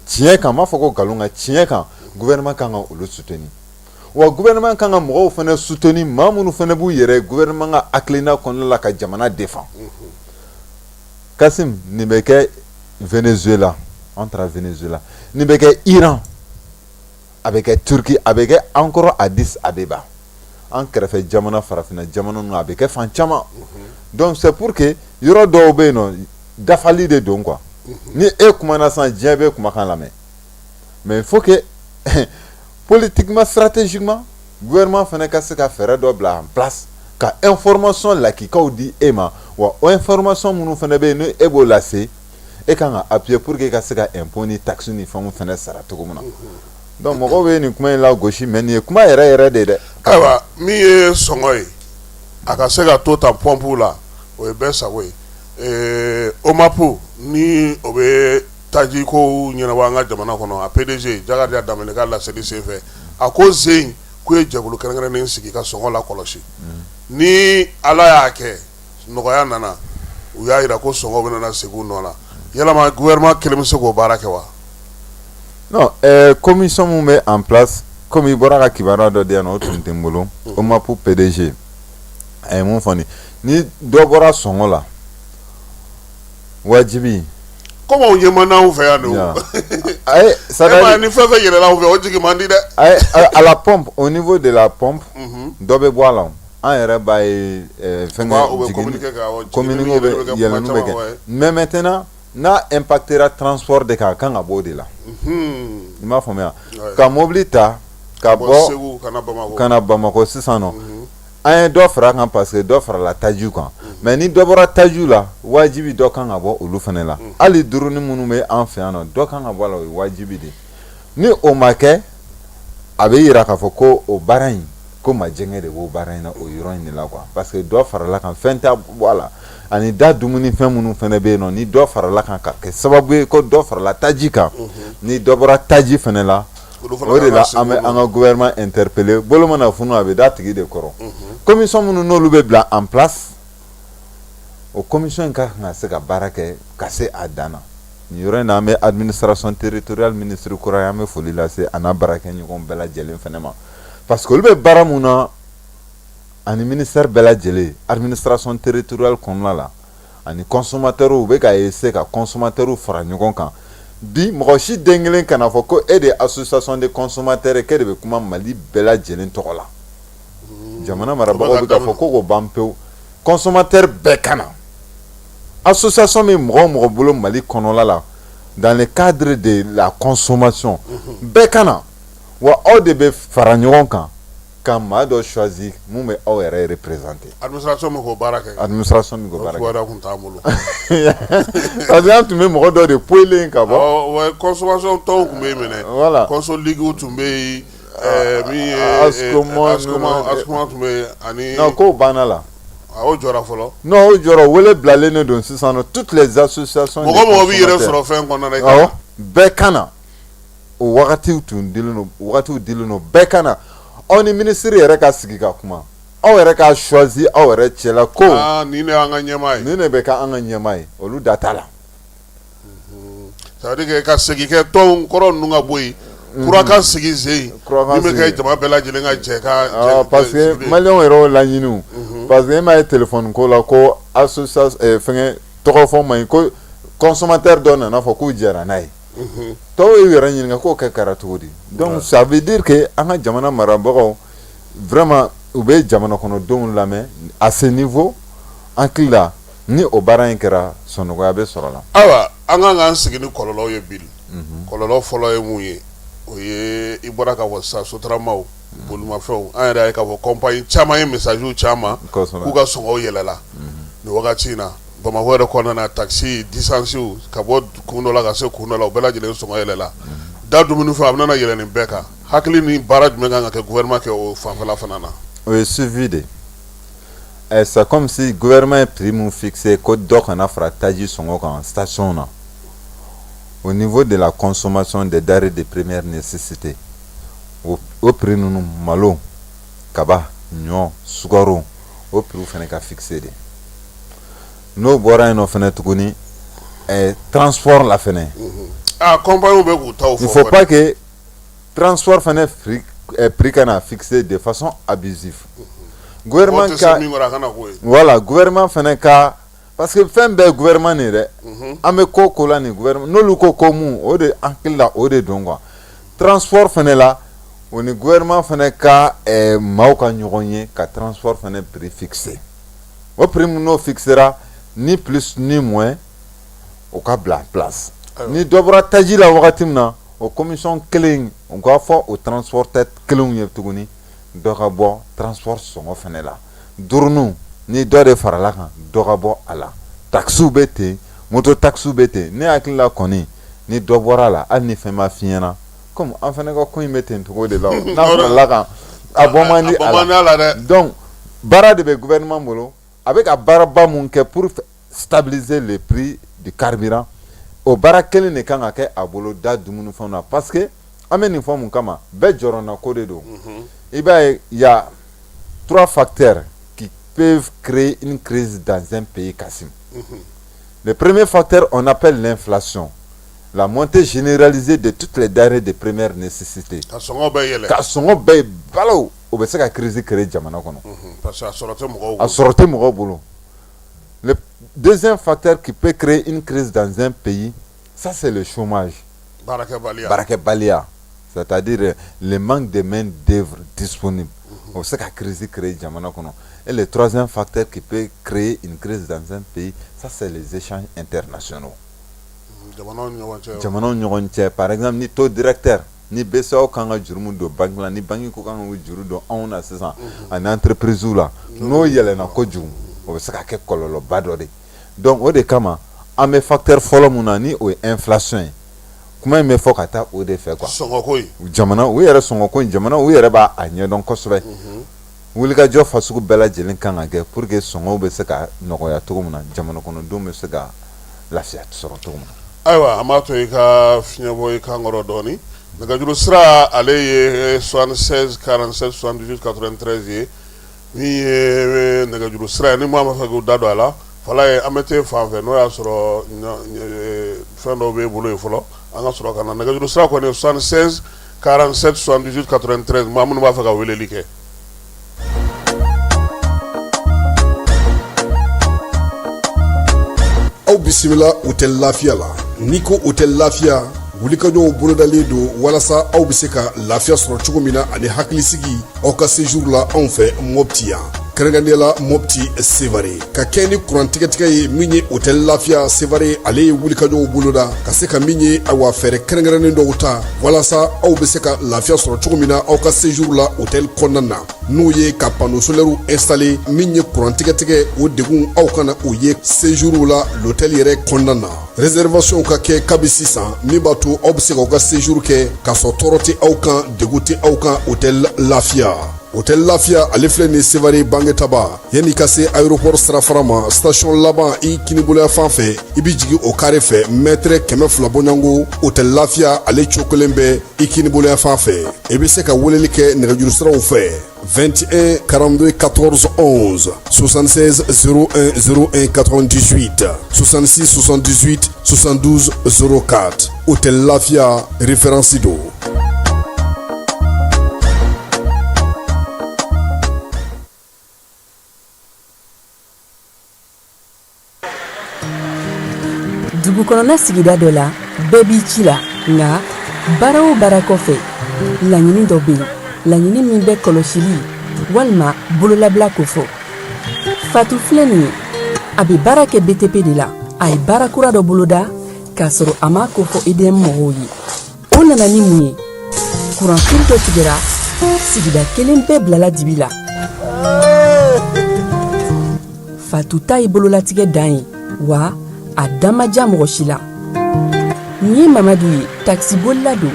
tiɲɛ kan, n m'a fɔ ko nkalon kan, tiɲɛ kan, gouvernement kan ka olu soutenir wa. Gouvernement kan ka mɔgɔw fana soutenir, maa minnu fana b'u yɛrɛ gouvernement ka hakilina kɔnɔna la ka jamana défend. Kasim, nin bɛ kɛ Venezuela, an taara Venezuela, nin bɛ kɛ Iran, a bɛ kɛ Turquie, a bɛ kɛ encore Addis Abeba, an kɛrɛfɛ jamana, farafinna jamana ninnu, a bɛ kɛ fan caman. Donc c'est pour que yɔrɔ dɔw bɛ yen nɔ, dafali de don quoi. Ni e kumana sisan, diɲɛ bɛ kumakan lamɛn, mais il faut que politiquement, stratégiquement, gouvernement fana ka se ka fɛɛrɛ dɔ bila en place ka information lakikaw di e ma wa. O information minnu fana bɛ yen, ni e b'o lase, e kan ka appuyer pour que i ka se ka impôt ni taxe ni fɛnw fana sara cogo min na. Donc mɔgɔw bɛ nin kuma in lagosi, mais nin ye kuma yɛrɛ yɛrɛ de ye dɛ. Ayiwa, min ye sɔngɔ ye, a ka se ka to ta pɔnpu la, o ye bɛɛ sago ye. OMAP ni o bɛ taji ko ɲɛnabɔ an ka jamana kɔnɔ, a PDG Jakarija Danbele ka laseli senfɛ, a ko zen k'u ye jɛkulu kɛrɛnkɛrɛnnen sigi ka sɔngɔ la kɔlɔsi. Ni Ala y'a kɛ nɔgɔya nana, u y'a jira ko sɔngɔ bɛna na segin u nɔ la. Yalama gouvernement kelen bɛ se k'o baara kɛ wa? Non, commission mun bɛ en place, komi i bɔra ka kibaruya dɔ di yan nɔ, o tun tɛ n bolo. OMAP PDG a ye mun fɔ nin, ni dɔ bɔra sɔngɔ la, wajibi. Komi aw ɲɛ man d'anw fɛ yan de o. Ayi. E ma ye, ni fɛn fɛn yɛlɛla anw fɛ, o jigi man di dɛ. Ayi, à la pompe, au niveau de la pompe, dɔ bɛ bɔ a la o. An yɛrɛ b'a ye fɛnkɛ. U bɛ jigin communiqué kɛ, awɔ. Communiqué bɛ yɛlɛnni bɛ kɛ, mais maintenant n'a impactera transport de kan, a kan ka bɔ o de la. I m'a faamuya? Ka mobili ta ka bɔ Segu ka na Bamakɔ. Ka na Bamakɔ sisan nɔ, an ye dɔ fara a kan parce que dɔ farala tajiw kan. Mais ni dɔ bɔra tajiw la, wajibi dɔ kan ka bɔ olu fana la. Hali duruni minnu bɛ an fɛ yan nɔ, dɔ kan ka bɔ a la, o ye wajibi de ye. Ni o ma kɛ, a bɛ yira k'a fɔ ko o baara in, ko majɛngɛ de b'o baara in na o yɔrɔ in de la quoi, parce que dɔ farala kan, fɛn t'a bɔ a la. Ani da dumunifɛn minnu fana bɛ yen nɔ, ni dɔ farala kan ka kɛ sababu ye ko dɔ farala taji kan, ni dɔ bɔra taji fana la, o de la an bɛ an ka gouvernement interpeller. Bolo mana funu, a bɛ da tigi de kɔrɔ. Commission minnu n'olu bɛ bila en place, o commission in ka kan ka se ka baara kɛ ka se a dan na. Nin yɔrɔ in na, an bɛ administration territoriale ministre kura ye, an bɛ foli lase a n'a baarakɛɲɔgɔn bɛɛ lajɛlen fana ma, parce que olu bɛ baara mun na ani ministère bɛɛ lajɛlen, administration territoriale kɔnɔna la, ani consommateurs, u bɛ ka essayer ka consommateurs fara ɲɔgɔn kan. Bi mɔgɔ si den kelen kana fɔ ko e de ye association des consommateurs ye, k'e de bɛ kuma Mali bɛɛ lajɛlen tɔgɔ la. Jamana marabagaw bɛ k'a fɔ ko k'o ban pewu, consommateur bɛɛ ka na. Association bɛ mɔgɔ o mɔgɔ bolo Mali kɔnɔla la, dans le cadre de la consommation, bɛɛ ka na. Wa aw de bɛ fara ɲɔgɔn kan ka maa dɔ choisi mun bɛ aw yɛrɛ représenter. Administration bɛ k'o baara kɛ. Administration bɛ k'o baara kɛ. O kibaruya tun t'an bolo. Parce que an tun bɛ mɔgɔ dɔ de poyilen ka bɔ. Awɔ, consommation tɔnw tun bɛ yen minɛ. Voilà. Conso ligue tun bɛ yen. Min ye Ascoma, Ascoma tun bɛ yen ani. Non, k'o banna la. A o jɔra fɔlɔ. Non, o jɔra, wele bilalen de don sisan nɔ, toutes les associations. Mɔgɔ mɔgɔ b'i yɛrɛ sɔrɔ fɛn kɔnɔna na. Awɔ, bɛɛ ka na. O wagatiw tun dilen don, wagatiw dilen don, bɛɛ ka na. Aw ni minisiri yɛrɛ ka sigi ka kuma, aw yɛrɛ ka choisi aw yɛrɛ cɛla ko. Aa, nin de y'an ka ɲɛmaa ye. Nin de bɛ kɛ an ka ɲɛmaa ye, olu da t'a la. Ça veut dire que ka segin kɛ tɔn kɔrɔ ninnu ka bɔ yen, kura ka sigi sen yen, min bɛ kɛ jama bɛɛ lajɛlen ka jɛ ka. Parce que maliyɛnw yɛrɛ y'o laɲini o. Parce que e m'a ye téléphone ko la ko association fɛngɛ tɔgɔ fɔ man ɲi, ko consommateur dɔ nana fɔ k'u jɛra n'a ye. Tɔw y'u yɛrɛ ɲininka k'o kɛ kɛra cogo di. Donc ça veut dire que an ka jamana marabagaw vraiment u bɛ jamana kɔnɔdenw lamɛn à ce niveau. An hakili la ni o baara in kɛra, sɔnɔgɔya bɛ sɔrɔ la. Ayiwa, an kan k'an sigi ni kɔlɔlɔw ye bi. Kɔlɔlɔ fɔlɔ ye mun ye? O ye i bɔra k'a fɔ sisan, sotaramaw, bolimafɛnw. An yɛrɛ y'a ye k'a fɔ compagnie caman ye message caman k'u ka sɔngɔw yɛlɛla nin wagati in na. Bamakɔ yɛrɛ kɔnɔna na, taxi distance ka bɔ kun dɔ la ka se kun dɔ la, o bɛɛ lajɛlen sɔngɔ yɛlɛla. Da dumunifɛn a bɛna yɛlɛ nin bɛɛ kan. Hakili ni baara jumɛn kan ka kɛ gouvernement kɛ o fanfɛla fana na? O ye suivi de ye. C'est comme si gouvernement ye prix mun fixé ko dɔ kana fara taji sɔngɔ kan station na, au niveau de la consommation des denrées de première nécessité, o prix ninnu, malo, kaba, ɲɔ, sukaro, o prix fana ka fixé de. N'o bɔra yen nɔ fana tuguni, transport la fana. Ah, compagnie bɛ k'u taw fɔ. Il faut pas que transport fana prix kana fixé de façon abusive. Gouvernement ka, voilà, gouvernement fana ka, parce que fɛn bɛɛ ye gouvernement de ye dɛ. An bɛ ko ko la nin gouvernement, n'olu ko ko mun, o de an hakili la o de don quoi. Transport fana la, o ni gouvernement fana ka maaw ka ɲɔgɔn ye ka transport fana prix fixé. O prix mun n'o fixera, ni plus ni moins, o ka bila en place. Ni dɔ bɔra taji la wagati min na, o commission kelen u k'a fɔ o transporteur kelenw ye tuguni, dɔ ka bɔ transport sɔngɔ fana la. Duurunin ni dɔ de farala kan, dɔ ka bɔ a la. Taxiw bɛ ten, moto taxiw bɛ ten. Ne hakili la kɔni, ni dɔ bɔra a la, hali ni fɛn ma f'i ɲɛna, komi an fana ka ko in bɛ ten cogo de la, n'a farala kan, a bɔ man di a la dɛ. Donc baara de bɛ gouvernement bolo, a bɛ ka baaraba mun kɛ pour stabiliser le prix du carburant, o baara kelen de kan ka kɛ a bolo da dumunifɛnw na. Parce que an bɛ nin fɔ mun kama? Bɛɛ jɔrɔna ko de don. I b'a ye, y a trois facteurs qui peuvent créer une crise dans un pays, Kassim. Le premier facteur, on appelle l'inflation, la montée généralisée de toutes les denrées de première nécessité. Ka sɔngɔ bɛɛ yɛlɛ. Ka sɔngɔ bɛɛ balo, o bɛ se ka crise créer jamana kɔnɔ. Parce que a sɔrɔ tɛ mɔgɔw bolo. A sɔrɔ tɛ mɔgɔw bolo. Le deuxième facteur qui peut créer une crise dans un pays, ça c'est le chômage. Baarakɛbaliya. Baarakɛbaliya, c'est-à-dire le manque de main d'œuvre disponible. O bɛ se ka crise créer jamana kɔnɔ. Et le troisième facteur qui peut créer une crise dans un pays, ça c'est les échanges internationaux. Jamanaw ni ɲɔgɔn cɛ. Jamanaw ni ɲɔgɔn cɛ. Par exemple, ni taux directeur ni BCEAO kan ka juru min don banque la, ni banque ko kan ka juru don anw na sisan ani entreprise la, n'o yɛlɛnna kojugu, o bɛ se ka kɛ kɔlɔlɔba dɔ de. Donc o de kama an bɛ facteur fɔlɔ mun na, ni o ye inflation ye, kuma in bɛ fɔ ka taa o de fɛ quoi. Sɔngɔko in. Jamana u yɛrɛ sɔngɔko in, jamana u yɛrɛ b'a ɲɛdɔn kosɛbɛ. Wulikajɔ fasugu bɛɛ lajɛlen kan ka kɛ pour que sɔngɔw bɛ se ka nɔgɔya cogo min na, jamana kɔnɔdenw bɛ se ka lafiya sɔrɔ cogo min na. Ayiwa, an b'a to i ka fiɲɛ bɔ i kan kɔrɔ dɔɔnin. Nɛgɛjuru sira ale ye 76 47 78 93 ye. Min ye nɛgɛjuru sira ye, ni maa b'a fɛ k'u da don a la, Falaye, an bɛ t'e fan fɛ, n'o y'a sɔrɔ fɛn dɔw b'e bolo yen fɔlɔ, an ka sɔrɔ ka na. Nɛgɛjuru sira kɔni 76 47 78 93, maa minnu b'a fɛ ka weleli kɛ. Aw bisimila Hôtel Lafiya la. N'i ko hôtel Lafiya, wulikajɔw bolodalen don walasa aw bɛ se ka lafiya sɔrɔ cogo min na ani hakilisigi aw ka séjour la anw fɛ Mopti yan, kɛrɛnkɛrɛnnenya la Mopti Sevare. Ka kɛ ni kuran tigɛtigɛ ye min ye hôtel Lafiya Sevare, ale ye wulikajɔw boloda ka se ka min ye awa fɛɛrɛ kɛrɛnkɛrɛnnen dɔw ta walasa aw bɛ se ka lafiya sɔrɔ cogo min na aw ka séjour la hôtel kɔnɔna na, n'o ye ka panneau solaire installer. Min ye kuran tigɛtigɛ, o degun aw kana o ye séjour la l'hôtel yɛrɛ kɔnɔna na. Réservation ka kɛ kabi sisan, min b'a to aw bɛ se k'aw ka séjour kɛ k'a sɔrɔ tɔɔrɔ tɛ aw kan, degun tɛ aw kan. Hôtel Lafiya, hôtel Lafiya, ale filɛ nin Sevare Bangetaba, yanni ka se aéroport sirafara ma, station laban i kiniboloya fan fɛ, i bɛ jigin o carré fɛ, mètre 200 bɔɲɔgɔnko, hôtel Lafiya ale cokolen bɛ i kiniboloya fan fɛ. I bɛ se ka weleli kɛ nɛgɛjuru siraw fɛ: 21 42 14 11, 76 01 01 98, 66 78 72 04. Hôtel Lafiya, référence don. Dugu kɔnɔna sigida dɔ la, bɛɛ b'i ci la, nka baara o baara kɔfɛ, laɲini dɔ bɛ yen, laɲini min bɛ kɔlɔsili walima bololabila kofɔ. Fatu filɛ nin ye, a bɛ baara kɛ BTP de la. A ye baara kura dɔ boloda k'a sɔrɔ a m'a kofɔ EDM mɔgɔw ye. O nana ni mun ye? Kuranfili dɔ tigɛra, sigida kelen bɛɛ bilala dibi la. Fatu ta ye bololatigɛ dan ye, wa a da ma diya mɔgɔ si la. Nin ye Mamadu ye, takisibolila don.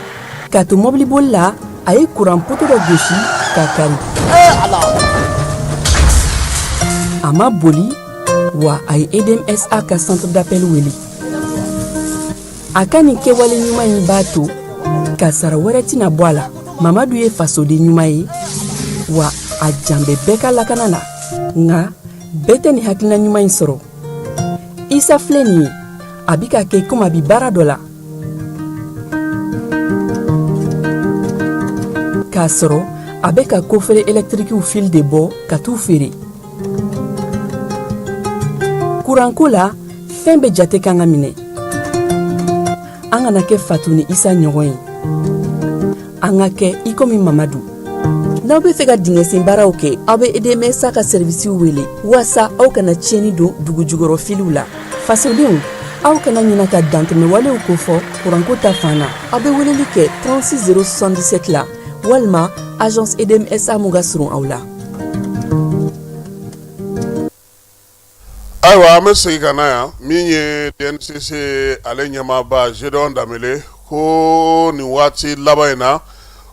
K'a to mɔbiliboli la, a ye kuran poto dɔ gosi k'a kari. A ma boli, wa a ye EDMSA ka centre d'appel wele. A ka nin kɛwale ɲuman in b'a to kasara wɛrɛ tɛna bɔ a la. Mamadu ye fasoden ɲuman ye, wa a jan bɛ bɛɛ ka lakana na. Nka bɛɛ tɛ nin hakilina ɲuman in sɔrɔ. Isa filɛ nin ye, a bɛ ka kɛ komi a bɛ baara dɔ la, k'a sɔrɔ a bɛ ka coffret électriquew fil de bɔ ka t'u feere. Kuranko la, fɛn bɛɛ jate kan ka minɛ. An kana kɛ Fatu ni Isa ɲɔgɔn ye, an ka kɛ i komi Mamadu. N'aw bɛ fɛ ka dingɛsen baaraw kɛ, aw bɛ EDMSA ka sɛrivisiw wele waasa aw kana tiɲɛni don dugu jukɔrɔ filiw la. Fasodenw, aw kana ɲina ka dantɛmɛwalew kofɔ kuranko ta fan na. Aw bɛ weleli kɛ 36 077 la walima agence EDMSA mun ka surun aw la. Ayiwa, an bɛ segin ka na yan. Min ye DNCC ale ɲɛmaaba Gédéon Danbɛlɛ ko nin waati laban in na,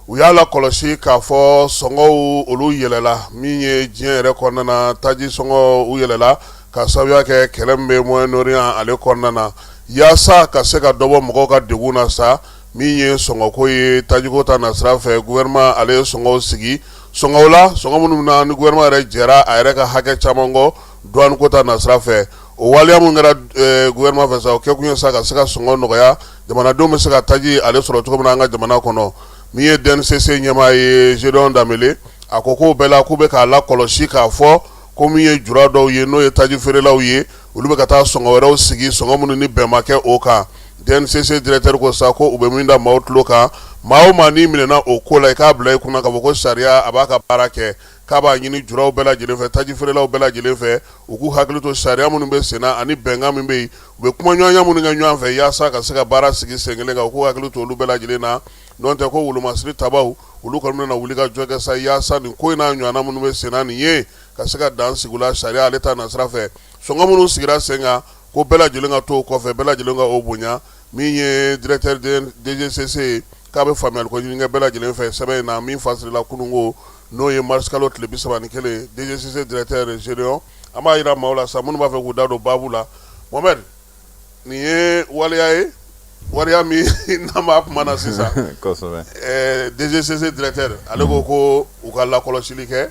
u y'a lakɔlɔsi k'a fɔ sɔngɔw olu yɛlɛla. Min ye diɲɛ yɛrɛ kɔnɔna na, taji sɔngɔ u yɛlɛla ka sababuya kɛ kɛlɛ min bɛ Moyen-Orient ale kɔnɔna na. Yaasa ka se ka dɔ bɔ mɔgɔw ka degun na sa, min ye sɔngɔko ye tajiko ta nasira fɛ, gouvernement ale ye sɔngɔw sigi. Sɔngɔw la, sɔngɔ minnu na ni gouvernement yɛrɛ jɛra a yɛrɛ ka hakɛ caman kɔ douane ko ta nasira fɛ. O waleya min kɛra gouvernement fɛ sa, o kɛkun ye sa ka se ka sɔngɔ nɔgɔya, jamanadenw bɛ se ka taji ale sɔrɔ cogo min na an ka jamana kɔnɔ. Min ye DNCC ɲɛmaa ye Gédéon Danbɛlɛ, a ko k'o bɛɛ la, k'u bɛ k'a lakɔlɔsi k'a fɔ ko min ye jura dɔw ye, n'o ye taji feerelaw ye, olu bɛ ka taa sɔngɔ wɛrɛw sigi, sɔngɔ minnu ni bɛn ma kɛ o kan. DNCC directeur ko sa ko u bɛ min da maaw tulo kan, maa o maa n'i minɛna o ko la, i k'a bila i kunna k'a fɔ ko sariya a b'a ka baara kɛ. K'a b'a ɲini juraw bɛɛ lajɛlen fɛ, taji feerelaw bɛɛ lajɛlen fɛ, u k'u hakili to sariya minnu bɛ senna ani bɛnkan min bɛ yen, u bɛ kumaɲɔgɔnya minnu kɛ ɲɔgɔn fɛ yaasa ka se ka baara sigi sen kelen kan, u k'u hakili to olu bɛɛ lajɛlen na. N'o tɛ ko wolomasiri tabaw olu kɔni bɛna wuli ka jɔ kɛ sa yaasa nin ko in n'a ɲɔgɔnna minnu bɛ senna nin ye, ka se ka dan sigi u la sariya ale ta nasira fɛ. Sɔngɔ minnu sigira sen kan, ko bɛɛ lajɛlen ka to o kɔfɛ, bɛɛ lajɛlen ka o bonya. Min ye directeur DGCC ye, k'a bɛ faamuyaliko ɲini kɛ bɛɛ lajɛlen fɛ sɛbɛn in na min fasirila kununko, n'o ye mars kalo tile 31. DGCC directeur Gédéon, an b'a jira maaw la sa minnu b'a fɛ k'u da don baabu la. Mohamed, nin ye waleya ye, waleya min n'an b'a kuma na sisan. Kosɛbɛ. DGCC directeur ale ko ko u ka lakɔlɔsili kɛ,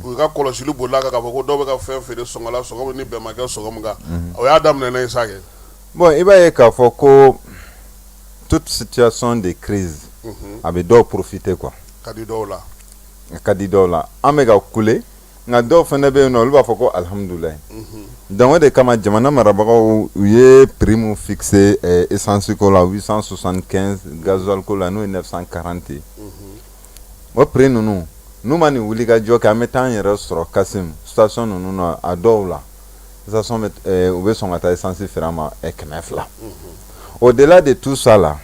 u ka kɔlɔsili bolila kan k'a fɔ ko dɔw bɛ ka fɛn feere sɔngɔ la, sɔngɔ min ni bɛn ma kɛ sɔngɔ min kan. O y'a daminɛ ye sa kɛ. Bon, i b'a ye k'a fɔ ko toute situation de crise, a bɛ dɔw profiter quoi. Ka di dɔw la. A ka di dɔw la. An bɛ ka kule. Nka dɔw fana bɛ yen nɔ, olu b'a fɔ ko alihamudulilayi. Donc o de kama jamana marabagaw u ye prix min fixé essence ko la, 875, gasoil ko la, n'o ye 940 ye, o prix ninnu, n'u ma nin wuli ka jɔ kɛ, an bɛ taa an yɛrɛ sɔrɔ, Kasim, station ninnu na, a dɔw la station bɛ, u bɛ sɔn ka taa essence feere an ma 200. Au-delà de tout ça là,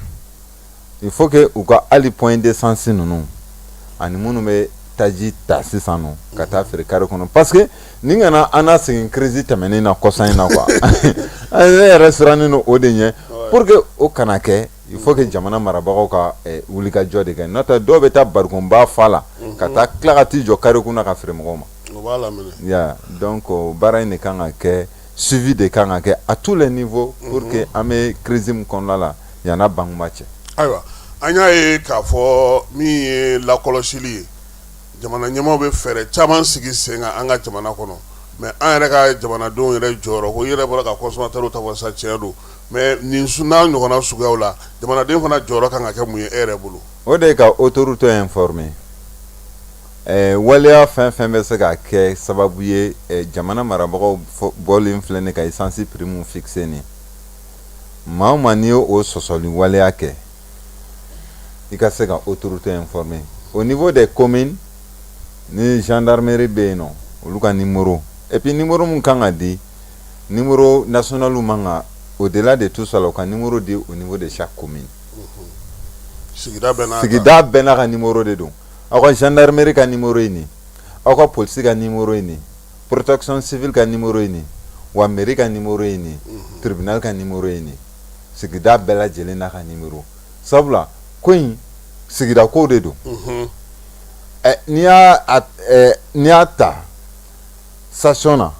il faut que u ka hali point d'essence ninnu ani minnu bɛ taji ta sisan nɔ ka taa feere carré kɔnɔ, parce que nin kana an na segin crise tɛmɛnen na kɔsa in na quoi. Ne yɛrɛ sirannen don o de ɲɛ. Pour que o kana kɛ, il faut que jamana marabagaw ka wulikajɔ de kɛ. N'o tɛ, dɔw bɛ taa barikonba fa la ka taa tila ka t'i jɔ carré kunna ka feere mɔgɔw ma. O b'a laminɛ. Ya, donc baara in de kan ka kɛ, suivi de kan ka kɛ à tous les niveaux pour que an bɛ crise min kɔnɔna la yan'a bankunba cɛ. Ayiwa, an y'a ye k'a fɔ min ye lakɔlɔsili ye, jamana ɲɛmaaw bɛ fɛɛrɛ caman sigi sen kan an ka jamana kɔnɔ, mais an yɛrɛ ka jamanadenw yɛrɛ jɔyɔrɔ ko, i yɛrɛ bɔra ka consommateur ta fɔ sisan, tiɲɛ don, mais nin n'a ɲɔgɔnna suguyaw la, jamanaden fana jɔyɔrɔ kan ka kɛ mun ye e yɛrɛ bolo? O de ye ka autorité informer. Waleya fɛn fɛn bɛ se ka kɛ sababu ye, jamana marabagaw bɔlen filɛ nin ka essence prix mun fixé nin, maa o maa n'i ye o sɔsɔli waleya kɛ, i ka se ka autorité informer au niveau des communes. Ni gendarmerie bɛ yen nɔ, olu ka numéro, et puis numéro mun kan ka di, numéro national man ka, au-delà de tout ça la, u ka numéro di au niveau de chaque commune. Sigida bɛɛ n'a Sigida bɛɛ n'a ka numéro de don. Aw ka gendarmerie ka numéro ye nin, aw ka polisi ka numéro ye nin, protection civile ka numéro ye nin, wa mairie ka numéro ye nin, tribunal ka numéro ye nin. Sigida bɛɛ lajɛlen n'a ka numéro, sabula ko in sigida ko de don. N'i y'a ta station na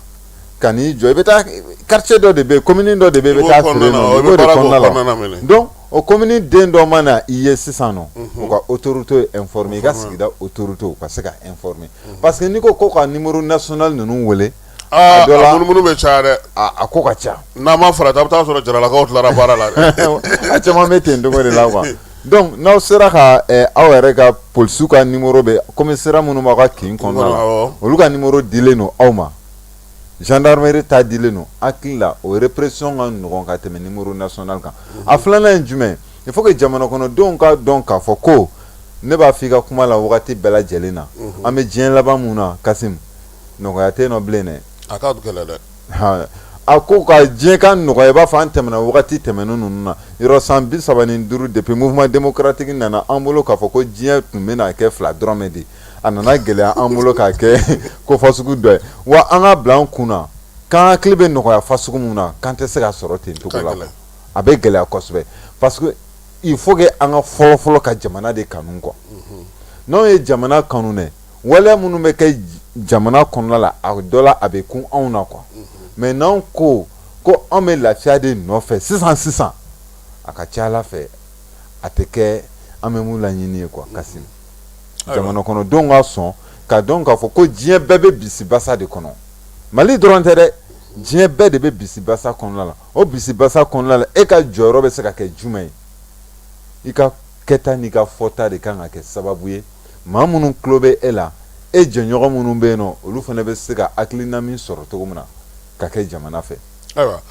ka n'i jɔ, i bɛ taa quartier dɔ de bɛ yen, commune dɔ de bɛ yen, i bɛ taa feere yen nɔ, i b'o de kɔnɔna la. Donc o commune den dɔ ma na i ye sisan nɔ, u ka autorité informer, i ka sigida autorité u ka se ka informer, parce que n'i ko ko ka numéro national ninnu wele, a dɔ la munumunu bɛ caya dɛ. A ko ka ca. N'a ma farati, a bɛ taa sɔrɔ jaralakaw tilara baara la dɛ. A caman bɛ ten cogo de la quoi. Donc n'aw sera ka aw yɛrɛ ka polisiw ka numéro bɛ, commissariat minnu b'aw ka kin kɔnɔna la, olu ka numéro dilen don aw ma, gendarmerie ta dilen don, hakili la o répression ka nɔgɔn ka tɛmɛ numéro national kan. A filanan ye jumɛn? Il faut que jamana kɔnɔdenw ka dɔn k'a fɔ ko ne b'a fɔ i ka kuma la wagati bɛɛ lajɛlen na, an bɛ diɲɛ laban mun na, Kasim, nɔgɔya tɛ yen nɔ bilen dɛ. A ka gɛlɛn dɛ. A ko ka diɲɛ ka nɔgɔya i b'a fɔ an tɛmɛna wagati tɛmɛnen ninnu na yɔrɔ, san 35 depuis mouvement démocratique nana an bolo, k'a fɔ ko diɲɛ tun bɛna kɛ fila dɔrɔmɛ de, a nana gɛlɛya an bolo k'a kɛ ko fasugu dɔ ye. Wa an ka bila an kun na k'an hakili bɛ nɔgɔya fasugu mun na, k'an tɛ se ka sɔrɔ ten cogo la, a bɛ gɛlɛya kosɛbɛ, parce que il faut que an ka fɔlɔ fɔlɔ ka jamana de kanu quoi. N'anw ye jamana kanu dɛ, waleya minnu bɛ kɛ jamana kɔnɔna la, a dɔ la a bɛ kun anw na quoi. Mais n'anw ko ko anw bɛ lafiya de nɔfɛ sisan sisan, a ka ca Ala fɛ a tɛ kɛ an bɛ mun laɲini ye quoi. Kasim, jamana kɔnɔdenw ka sɔn ka dɔn k'a fɔ ko diɲɛ bɛɛ bɛ bisibasa de kɔnɔ. Mali dɔrɔn tɛ dɛ, diɲɛ bɛɛ de bɛ bisibasa kɔnɔna la. O bisibasa kɔnɔna la, e ka jɔyɔrɔ bɛ se ka kɛ jumɛn ye? I ka kɛta n'i ka fɔta de kan ka kɛ sababu ye, maa minnu tulo bɛ e la, e jɛɲɔgɔn minnu bɛ yen nɔ, olu fana bɛ se ka hakilina min sɔrɔ cogo min na ka kɛ jamana fɛ. Ayiwa,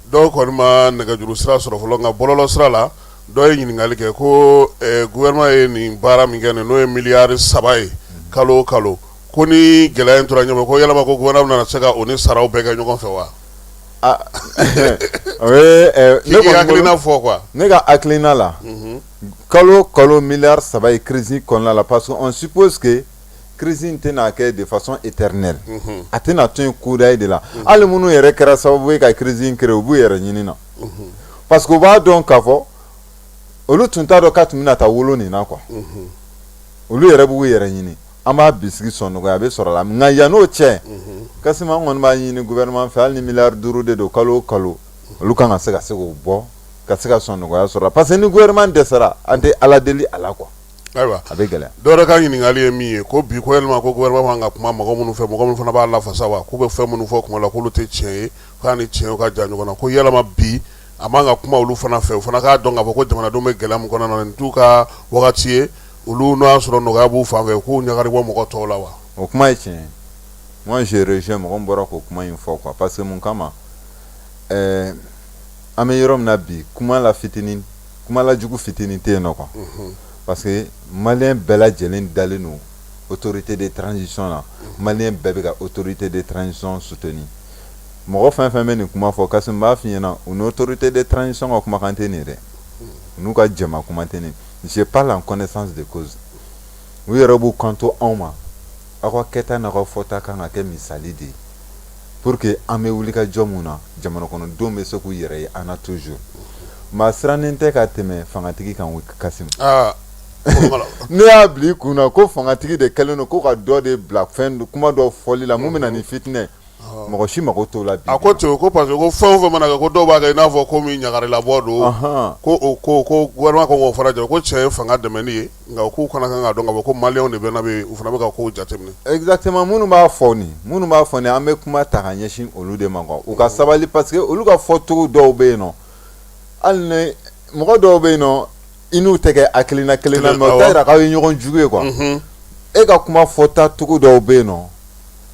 dɔw kɔni ma nɛgɛjuru sira sɔrɔ fɔlɔ, nka bɔlɔlɔ sira la, dɔw ye ɲininkali kɛ ko gouvernement ye nin baara min kɛ nin, n'o ye miliyari 3 ye kalo o kalo, ko ni gɛlɛya in tora ɲɛfɛ, ko yalama ko gouvernement bɛna se ka o ni saraw bɛɛ kɛ ɲɔgɔn fɛ wa? O ye ne k'i hakilina fɔ quoi. Ne ka hakilina la, kalo kalo miliyari 3 ye crise kɔnɔna la, parce que on suppose que crise in tɛna kɛ de façon éternelle, a tɛna to yen kudayi de la. Hali minnu yɛrɛ kɛra sababu ye ka crise in créer, u b'u yɛrɛ ɲini na, parce que u b'a dɔn k'a fɔ olu tun t'a dɔn k'a tun bɛna taa wolo nin na quoi. Olu yɛrɛ b'u yɛrɛ ɲini. An b'a bisigi sɔn nɔgɔya a bɛ sɔrɔ la, nka yann'o cɛ, Kasim, an kɔni b'a ɲini gouvernement fɛ, hali ni miliyari 5 de don kalo o kalo, olu kan ka se ka se k'o bɔ ka se ka sɔn nɔgɔya sɔrɔ, parce que ni gouvernement dɛsɛra, an tɛ Ala deli a la quoi. Ayiwa, a bɛ gɛlɛya. Dɔw yɛrɛ ka ɲininkali ye min ye, ko bi ko yalima ko gouvernement man ka kuma mɔgɔ minnu fɛ, mɔgɔ minnu fana b'a lafasa wa, k'u bɛ fɛn minnu fɔ kuma la k'olu tɛ tiɲɛ ye, k'a ni tiɲɛ ka jan ɲɔgɔn na, ko yalama bi a man ka kuma olu fana fɛ, u fana k'a dɔn k'a fɔ ko jamanadenw bɛ gɛlɛya min kɔnɔna na, nin t'u ka wagati ye, olu n'o y'a sɔrɔ nɔgɔya b'u fan fɛ, k'u ɲagari bɔ mɔgɔ tɔw la wa? O kuma ye tiɲɛ ye. Moi, je rejoins mɔgɔ min bɔra k'o kuma in fɔ quoi, parce que mun kama, an bɛ yɔrɔ min na bi, kuma la fitinin, kuma la jugu fitinin tɛ yen nɔ quoi, parce que malien bɛɛ lajɛlen dalen don autorité de transition na. Malien bɛɛ bɛ ka autorité de transition soutenir. Mɔgɔ fɛn fɛn bɛ nin kuma fɔ, Kassim, n b'a f'i ɲɛna, u ni autorité de transition ka kumakan tɛ nin ye dɛ, u n'u ka jama kuma tɛ nin. Je parle en connaissance de cause. U yɛrɛ b'u kanto anw ma: aw ka kɛta n'aw ka fɔta kan ka kɛ misali de ye pour que an bɛ wuli ka jɔ mun na, jamana kɔnɔdenw bɛ se k'u yɛrɛ ye an na toujours. Maa sirannen tɛ ka tɛmɛ fangatigi kan, Kassim. Ne y'a bila i kun na ko fangatigi de kɛlen don ko ka dɔ de bila fɛn kuma dɔ fɔli la mun bɛ na ni fitinɛ, mɔgɔ si mago t'o la bi. A ko ten ko parce que ko fɛn o fɛn mana kɛ, ko dɔw b'a kɛ i n'a fɔ ko min ɲagarilabɔ don, ko o ko gouvernement ko k'o fana jɔ, ko tiɲɛ ye fanga dɛmɛni ye, nka k'u fana kan k'a dɔn k'a fɔ ko maliyɛnw de bɛ na bɛ u fana bɛ ka kow jateminɛ. Exactement. Minnu b'a fɔ nin, an bɛ kuma ta ka ɲɛsin olu de ma quoi. U ka sabali, parce que olu ka fɔcogo dɔw bɛ yen nɔ, hali ni mɔgɔ dɔw bɛ yen nɔ, i n'u tɛ kɛ hakilina kelen na, mais o t'a yira k'aw ye ɲɔgɔn jugu ye quoi. E ka kuma fɔta cogo dɔw bɛ yen nɔ,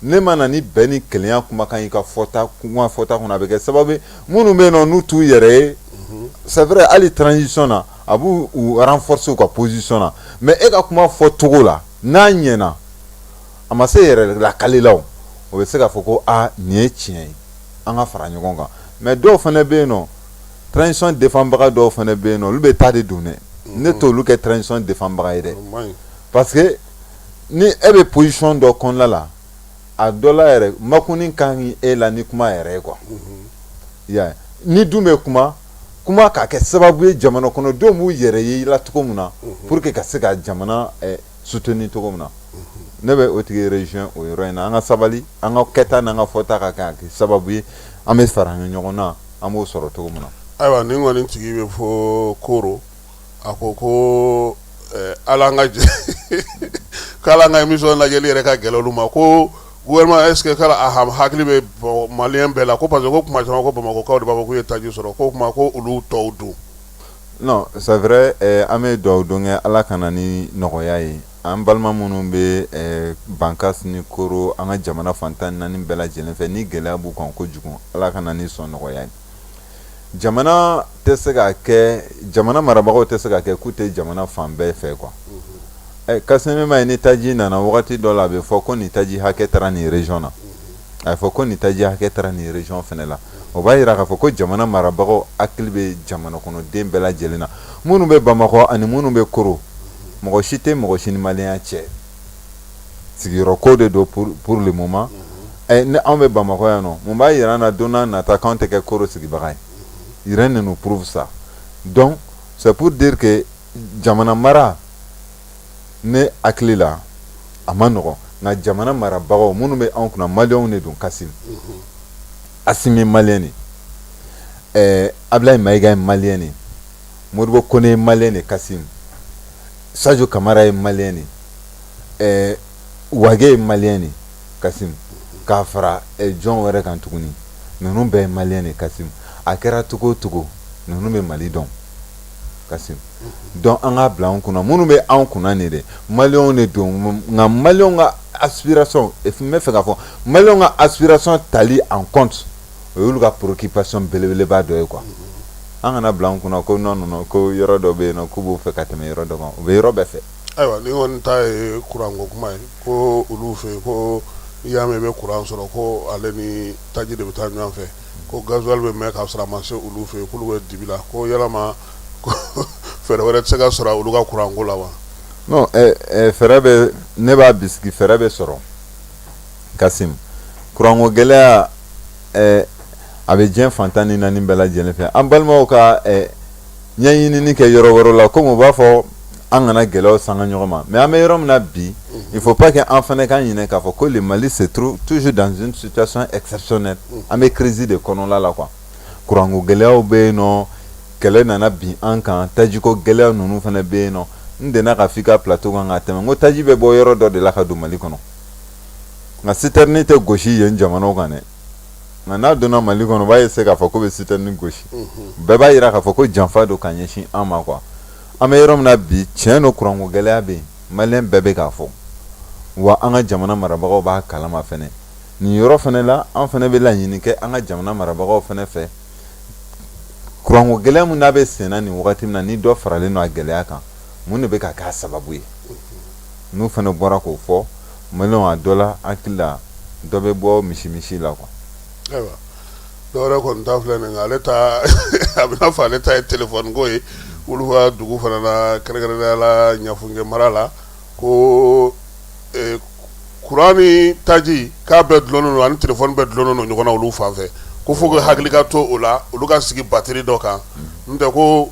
ne ma na ni bɛn ni kelenya kumakan y'i ka fɔta, kuma fɔta kɔnɔ, a bɛ kɛ sababu ye minnu bɛ yen nɔ, n'u t'u yɛrɛ ye. C'est vrai, hali transition na, a b'u u renforcer u ka position na, mais e ka kuma fɔcogo la, n'a ɲɛna, a ma se yɛrɛ lakali la, o o bɛ se k'a fɔ ko aa, nin ye tiɲɛ ye, an ka fara ɲɔgɔn kan. Mais dɔw fana bɛ yen nɔ, transition défendbaga dɔw fana bɛ yen nɔ, olu bɛ taa de don dɛ. Ne t'olu kɛ transition défendbaga ye dɛ, parce que ni e bɛ position dɔ kɔnɔna la, a dɔ la yɛrɛ, makunni ka ɲi e la ni kuma yɛrɛ ye quoi. I y'a ye, ni dun bɛ kuma, kuma k'a kɛ sababu ye jamana kɔnɔdenw b'u yɛrɛ ye i la cogo min na, pour que ka se ka jamana soutenir cogo min na, ne bɛ o tigi rejoint o yɔrɔ in na. An ka sabali, an ka kɛta n'an ka fɔta ka kɛ sababu ye an bɛ fara ɲɔgɔn na, an b'o sɔrɔ cogo min na. Ayiwa, nin kɔni tigi bɛ fɔ Koro. A ko ko ala an ka jɛ k'ala an ka émission lajɛli yɛrɛ ka gɛlɛn olu ma, ko gouvernement, est ce que k'ala a hakili bɛ malien bɛɛ la, ko parce que ko kuma caman ko Bamakɔkaw de b'a fɔ k'u ye taji sɔrɔ, ko kuma ko olu tɔw dun. Non, c'est vrai, an bɛ dugawu don kɛ, Ala ka na ni nɔgɔya ye. An balima minnu bɛ Bankas ni Koro, an ka jamana fan 14 bɛɛ lajɛlen fɛ, ni gɛlɛya b'u kan kojugu, Ala ka na ni sɔn nɔgɔya ye. Jamana tɛ se ka kɛ, jamana marabagaw tɛ se ka kɛ k'u tɛ jamana fan bɛɛ fɛ quoi. Kassim ma ye, ni taji nana wagati dɔ la, a bɛ fɔ ko nin taji hakɛ taara nin région na, a bɛ fɔ ko nin taji hakɛ taara nin région fɛnɛ la. O b'a yira k'a fɔ ko jamana marabagaw hakili bɛ jamana kɔnɔden bɛɛ lajɛlen na, minnu bɛ Bamakɔ ani minnu bɛ Koro. Mɔgɔ si tɛ mɔgɔ si ni maliyɛnya cɛ, sigiyɔrɔ ko de don pour le moment. Ni anw bɛ Bamakɔ yan nɔ, mun b'a yira an na don n'a nata k'anw tɛ kɛ Koro sigibaga ye? Rien ne nous prouve ça. Donc c'est pour dire que jamana mara, ne hakili la, a ma nɔgɔn, nka jamana marabagaw minnu bɛ anw kunna, maliyɛnw de don. Kassim, Assimi ye malien de, Ablaye Mayiga ye malien de, Modibo Kone ye malien de, Kassim, Sadio Kamara ye malien de, Wage ye malien de, Kassim, k'a fara jɔn wɛrɛ kan tuguni, ninnu bɛɛ ye malien de, Kassim. A kɛra cogo o cogo, ninnu bɛ Mali dɔn, Kassim. Donc an k'a bila an kunna, minnu bɛ anw kunna nin dɛ, maliyɛnw de don. Nka maliyɛnw ka aspiration, n bɛ fɛ k'a fɔ, maliyɛnw ka aspiration tali en compte, o y'olu ka préoccupation belebeleba dɔ ye quoi. An kana bila an kunna ko non, non, non, ko yɔrɔ dɔ bɛ yen nɔ k'u b'o fɛ ka tɛmɛ yɔrɔ dɔ kan. U bɛ yɔrɔ bɛɛ fɛ. Ayiwa, ni kɔni ta ye kuranko kuma ye, ko olu fɛ yen, ko i y'a mɛn i bɛ kuran sɔrɔ, ko ale ni taji de bɛ taa ɲɔgɔn fɛ, ko gasoil bɛ mɛn k'a sɔrɔ a ma se olu fɛ yen, k'olu bɛ dibi la, ko yalama ko fɛɛrɛ wɛrɛ tɛ se ka sɔrɔ olu ka kuranko la wa? Non, fɛɛrɛ bɛ, ne b'a bisigi, fɛɛrɛ bɛ sɔrɔ, Kassim. Kuranko gɛlɛya, a bɛ diɲɛ fan 14 bɛɛ lajɛlen fɛ. An balimaw ka ɲɛɲinini kɛ yɔrɔ wɛrɛw la, komi u b'a fɔ an kana gɛlɛyaw sanga ɲɔgɔn ma. Mais an bɛ yɔrɔ min na bi, il faut pas que an fana ka ɲinɛ k'a fɔ ko le Mali se trouve toujours dans une situation exceptionnelle. An bɛ crise de kɔnɔla la quoi. Kuranko gɛlɛyaw bɛ yen nɔ, kɛlɛ nana bin an kan, tajiko gɛlɛya ninnu fana bɛ yen nɔ. N delila ka f'i ka plateau kan ka tɛmɛ, n ko taji bɛ bɔ yɔrɔ dɔ de la ka don Mali kɔnɔ, nka citerne tɛ gosi yen jamanaw kan dɛ. Nka n'a donna Mali kɔnɔ, u b'a essayer k'a fɔ ko bɛ citerne gosi. Bɛɛ b'a yira k'a fɔ ko janfa don ka ɲɛsin an ma quoi. An bɛ yɔrɔ min na bi, tiɲɛ don, kuranko gɛlɛya bɛ yen, maliyɛn bɛɛ bɛ k'a fɔ, wa an ka jamana marabagaw b'a kalama fɛnɛ. Nin yɔrɔ fana la, an fana bɛ laɲini kɛ an ka jamana marabagaw fana fɛ, kuranko gɛlɛya min n'a bɛ senna nin wagati min na, ni dɔ faralen don a gɛlɛya kan, mun de bɛ ka k'a sababu ye? N'u fana bɔra k'o fɔ maliyɛnw, a dɔ la, hakili la, dɔ bɛ bɔ misi misi la quoi. Ayiwa, dɔwɛrɛ kɔni ta filɛ nin, ale ta a bɛna fɔ ale ta ye téléphone ko ye. Olu ka dugu fana na, kɛrɛnkɛrɛnnenya la Ɲafunke mara la, ko kuran ni taji k'a bɛɛ dulonnen don ani téléphone bɛɛ dulonnen don ɲɔgɔn na olu fan fɛ, ko fo que hakili ka to o la, olu ka sigi batterie dɔ kan. N'o tɛ, ko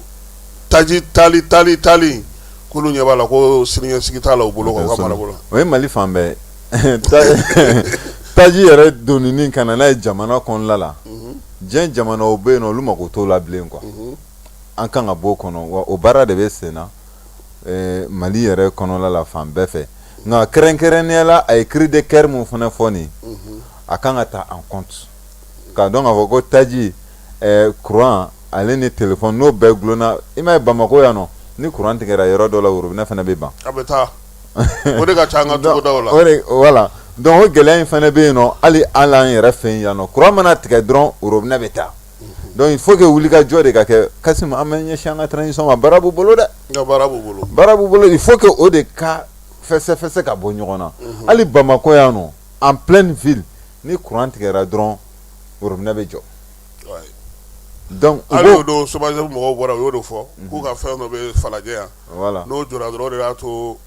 taji tali tali tali, k'olu ɲɛ b'a la ko siniɲɛsigi t'a la u bolo, ka mara bolo. O ye Mali fan bɛɛ. Taji yɛrɛ donni ka na n'a ye jamana kɔnɔna la, diɲɛ jamanaw bɛ yen nɔ, olu mako t'o la bilen quoi. An kan ka bɔ o kɔnɔ wa, o baara de bɛ sen na Mali yɛrɛ kɔnɔla la fan bɛɛ fɛ. Nka kɛrɛnkɛrɛnnenya la, a ye cri de cœur mun fana fɔ nin, a kan ka ta en compte, k'a dɔn k'a fɔ ko taji, kuran, ale ni téléphone, n'o bɛɛ gulonna. I m'a ye, Bamakɔ yan nɔ, ni kuran tigɛra yɔrɔ dɔ la, robinet fana bɛ ban. A bɛ taa, o de ka ca an ka togodaw la. O de, voilà. Donc o gɛlɛya in fana bɛ yen nɔ. Hali an yɛrɛ fɛ yan nɔ, kuran mana tigɛ dɔrɔn, robinet bɛ taa. Donc il faut que wulikajɔ de ka kɛ. Kasim, an bɛ ɲɛsin an ka transition ma, baara b'u bolo dɛ. Nka baara b'u bolo. Baara b'u bolo. Il faut que o de ka fɛsɛfɛsɛ ka bɔ ɲɔgɔn na. Hali Bamakɔ yan nɔ, en pleine ville, ni kuran tigɛra dɔrɔn, robinet bɛ jɔ. Donc hali o don, SOMAGEP mɔgɔw bɔra, u y'o de fɔ k'u ka fɛn dɔ bɛ Falajɛ yan. N'o jɔra dɔrɔn, o de y'a to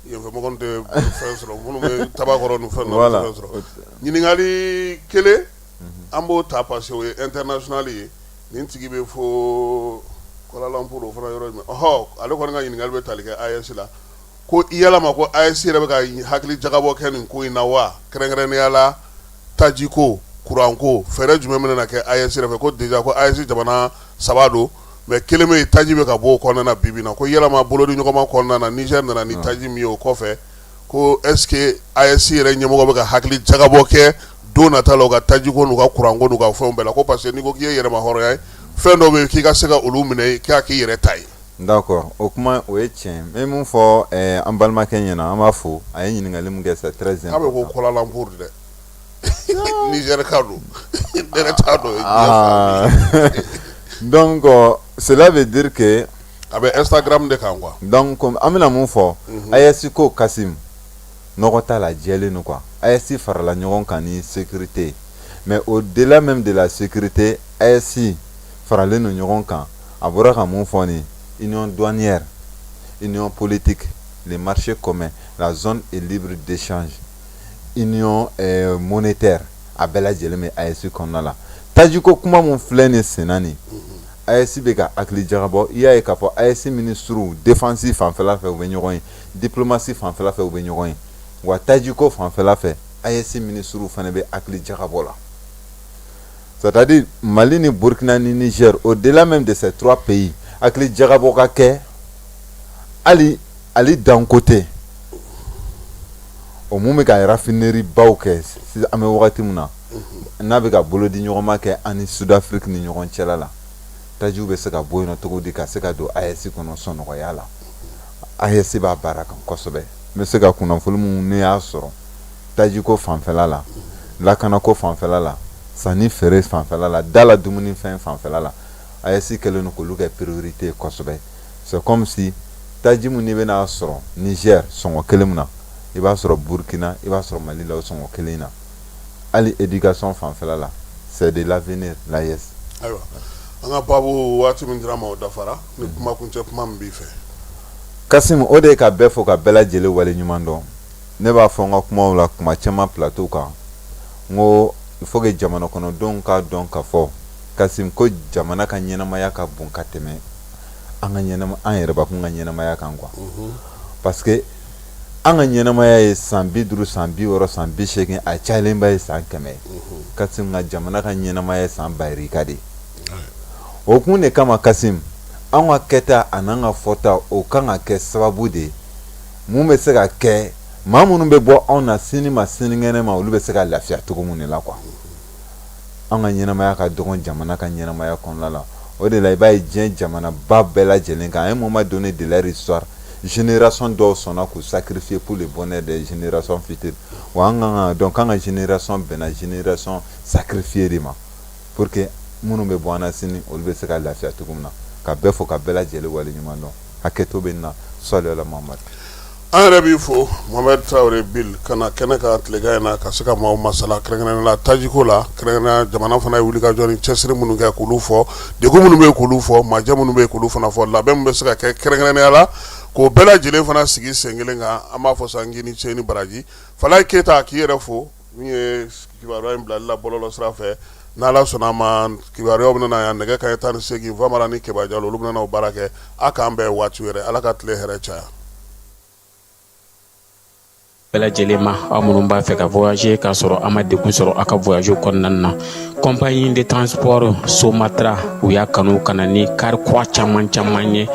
yenfɛmɔgɔ tɛ fɛn sɔrɔ, minnu bɛ Tabakɔrɔ ni fɛn ninnu tɛ fɛn sɔrɔ. Ɲininkali kelen, an b'o ta parce que o ye international ye. Nin tigi bɛ fo Kuala Lumpur, o fana yɔrɔ jumɛn? Ɔhɔ, ale kɔni ka ɲininkali bɛ tali kɛ AES la, ko yalama ko AES yɛrɛ bɛ ka hakili jagabɔ kɛ nin ko in na wa? Kɛrɛnkɛrɛnnenya la tajiko, kuranko, fɛɛrɛ jumɛn bɛna kɛ AES yɛrɛ fɛ? Ko déjà ko AES jamana saba don, mais kelen bɛ yen, taji bɛ ka bɔ o kɔnɔna na bi bi in na. Ko yalama bolodi ɲɔgɔnma kɔnɔna na, Niger nana ni taji min ye o kɔfɛ, ko est-ce que AES yɛrɛ ɲɛmɔgɔ bɛ ka hakili jagabɔ kɛ don nata la u ka tajiko n'u ka kuranko n'u ka fɛnw bɛɛ la? Ko parce que n'i ko k'i ye yɛrɛma hɔrɔnya ye, fɛn dɔw bɛ yen k'i ka se ka olu minɛ k'a k'i yɛrɛ ta ye. D'accord, o kuma, o ye tiɲɛ. N bɛ mun fɔ an balimakɛ ɲɛna? An b'a fo, a ye ɲininkali min kɛ, c'est très important. K'a bɛ ko Kuala Lumpur dɛ, Niger ka don, ne yɛrɛ t'a dɔn. Ah. Donc cela veut dire que a bɛ Instagram de kan quoi. Donc an bɛna mun fɔ? AES ko, Kasim, nɔgɔ t'a la, jɛlen don quoi. AES farala ɲɔgɔn kan ni sécurité, mais au-delà même de la sécurité, AES faralen don ɲɔgɔn kan. A bɔra ka mun fɔ nin? Union douanière, union politique, le marché commun, la zone est libre d'échange, union monétaire, a bɛɛ lajɛlen bɛ AES kɔnɔna la. Tajiko kuma mun filɛ nin senna nin, AES bɛ ka hakili jagabɔ. I y'a ye k'a fɔ AES ministres, défense fanfɛla fɛ, u bɛ ɲɔgɔn ye, diplomatie fanfɛla fɛ, u bɛ ɲɔgɔn ye, wa tajiko fanfɛla fɛ, AES ministres fana bɛ hakili jagabɔ la. C'est-à-dire Mali ni Burkina ni Niger, au-delà même de ces trois pays, hakili jagabɔ ka kɛ. Hali ali Dangote, o mun bɛ ka raffinerie baw kɛ an bɛ wagati min na, n'a bɛ ka bolo di ɲɔgɔnma kɛ ani Sud-Afrique ni ɲɔgɔn cɛla la, tajiw bɛ se ka bɔ yen nɔ cogo di ka se ka don AES kɔnɔ sɔnɔgɔya la? AES b'a baara kan kosɛbɛ. N bɛ se ka kunnafoni mun ne y'a sɔrɔ tajiko fanfɛla la, lakanako fanfɛla la, sanni feere fanfɛla la, da la dumunifɛn fanfɛla la, AES kɛlen don k'olu kɛ priorité ye kosɛbɛ. C'est comme si taji mun n'i bɛna sɔrɔ Niger sɔngɔ kelen min na, i b'a sɔrɔ Burkina, i b'a sɔrɔ Mali la o sɔngɔ kelen na. Hali éducation fanfɛla la, c'est de l'avenir, l'AES. Ayiwa, an ka baabu waati min dira ma, o dafara. Ni kuma kuncɛ kuma min b'i fɛ. Kasim, o de ye ka bɛɛ fo, ka bɛɛ lajɛlen wale ɲuman dɔn. Ne b'a fɔ n ka kumaw la kuma caman plateau kan, n ko il faut que jamana kɔnɔdenw k'a dɔn k'a fɔ, Kasim, ko jamana ka ɲɛnamaya ka bon ka tɛmɛ an ka ɲɛnama, an yɛrɛbakun ka ɲɛnamaya kan quoi. Parce que an ka ɲɛnamaya ye san 50, san 60, san 80, a cayalenba ye san 100 ye. Kasim, ka jamana ka ɲɛnamaya ye san bayirika de ye. O kun de kama, Kasim, an ka kɛta an'an ka fɔta, o kan ka kɛ sababu de ye mun bɛ se ka kɛ maa minnu bɛ bɔ anw na sini ma, sinikɛnɛ ma, olu bɛ se ka lafiya cogo mun de la quoi. An ka ɲɛnamaya ka dɔgɔn jamana ka ɲɛnamaya kɔnɔna la. O de la, i b'a ye diɲɛ jamanaba bɛɛ lajɛlen kan, à un moment donné de leur histoire, génération dɔw sɔnna k'u sacrifier pour le bonheur des générations futures. Wa an kan ka donc an ka génération bɛnna génération sacrifiée de ma, pour que minnu bɛ bɔ an na sini, olu bɛ se ka lafiya cogo min na. Ka bɛɛ fo, ka bɛɛ lajɛlen waleɲuman dɔn. Hakɛto bɛ nin na. Sɔli ala Muhamad. An yɛrɛ b'i fo, Mohamed Traoré Bill, ka na kɛnɛ kan tilegan in na ka se ka maaw masala, kɛrɛnkɛrɛnnenya la tajiko la, kɛrɛnkɛrɛnnenya jamana fana ye wulikajɔ ni cɛsiri minnu kɛ k'olu fɔ, degun minnu bɛ yen k'olu fɔ, majɛ minnu bɛ yen k'olu fana fɔ, labɛn min bɛ se ka kɛ kɛrɛnkɛrɛnnenya la k'o bɛɛ lajɛlen fana sigi sen kelen kan. An b'a fɔ sa n k'i ni ce ni baraji. Falaye Keyita, k'i yɛrɛ fo min ye kibaruya in bilali la bɔlɔlɔ sira fɛ. N'Ala sɔnna a ma, kibaruyaw bɛna na yan nɛgɛ kanɲɛ 18. Famara ni Keba Jalo, olu bɛna na o baara kɛ. A k'an bɛn waati wɛrɛ. Ala ka tile hɛrɛ caya. Bɛɛ lajɛlen ma, aw minnu b'a fɛ ka voyager k'a sɔrɔ a ma degun sɔrɔ aw ka voyage kɔnɔna na, compagnie de transport Somatra, u y'a kanu ka na ni kari kura caman caman ye,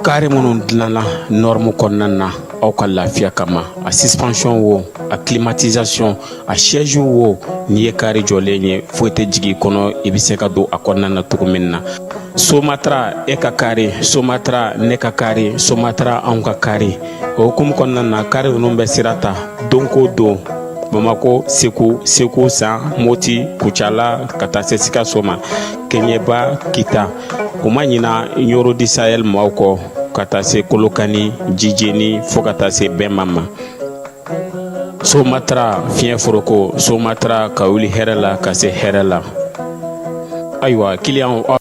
kari minnu dilanna norme kɔnɔna na aw ka lafiya kama. A suspension wo, a climatisation, a siège wo, n'i ye kari jɔlen ye, foyi tɛ jigin i kɔnɔ, i bɛ se ka don a kɔnɔna na cogo min na. Somatra, e ka kari Somatra, ne ka kari Somatra, anw ka kari. O hukumu kɔnɔna na, kari ninnu bɛ sira ta don ko don Bamako, Segu, Segu San, Moti, Kucala, ka taa se Sikaso ma, Kɛɲɛba, Kita. U ma ɲina Ɲɔrɔ du Sahel maaw kɔ, ka taa se Kolokani, Jijeni, fo ka taa se Bɛnma ma. Somatra fiɲɛ foroko, Somatra ka wuli hɛrɛ la ka se hɛrɛ la. Ayiwa, kiliyanw, aw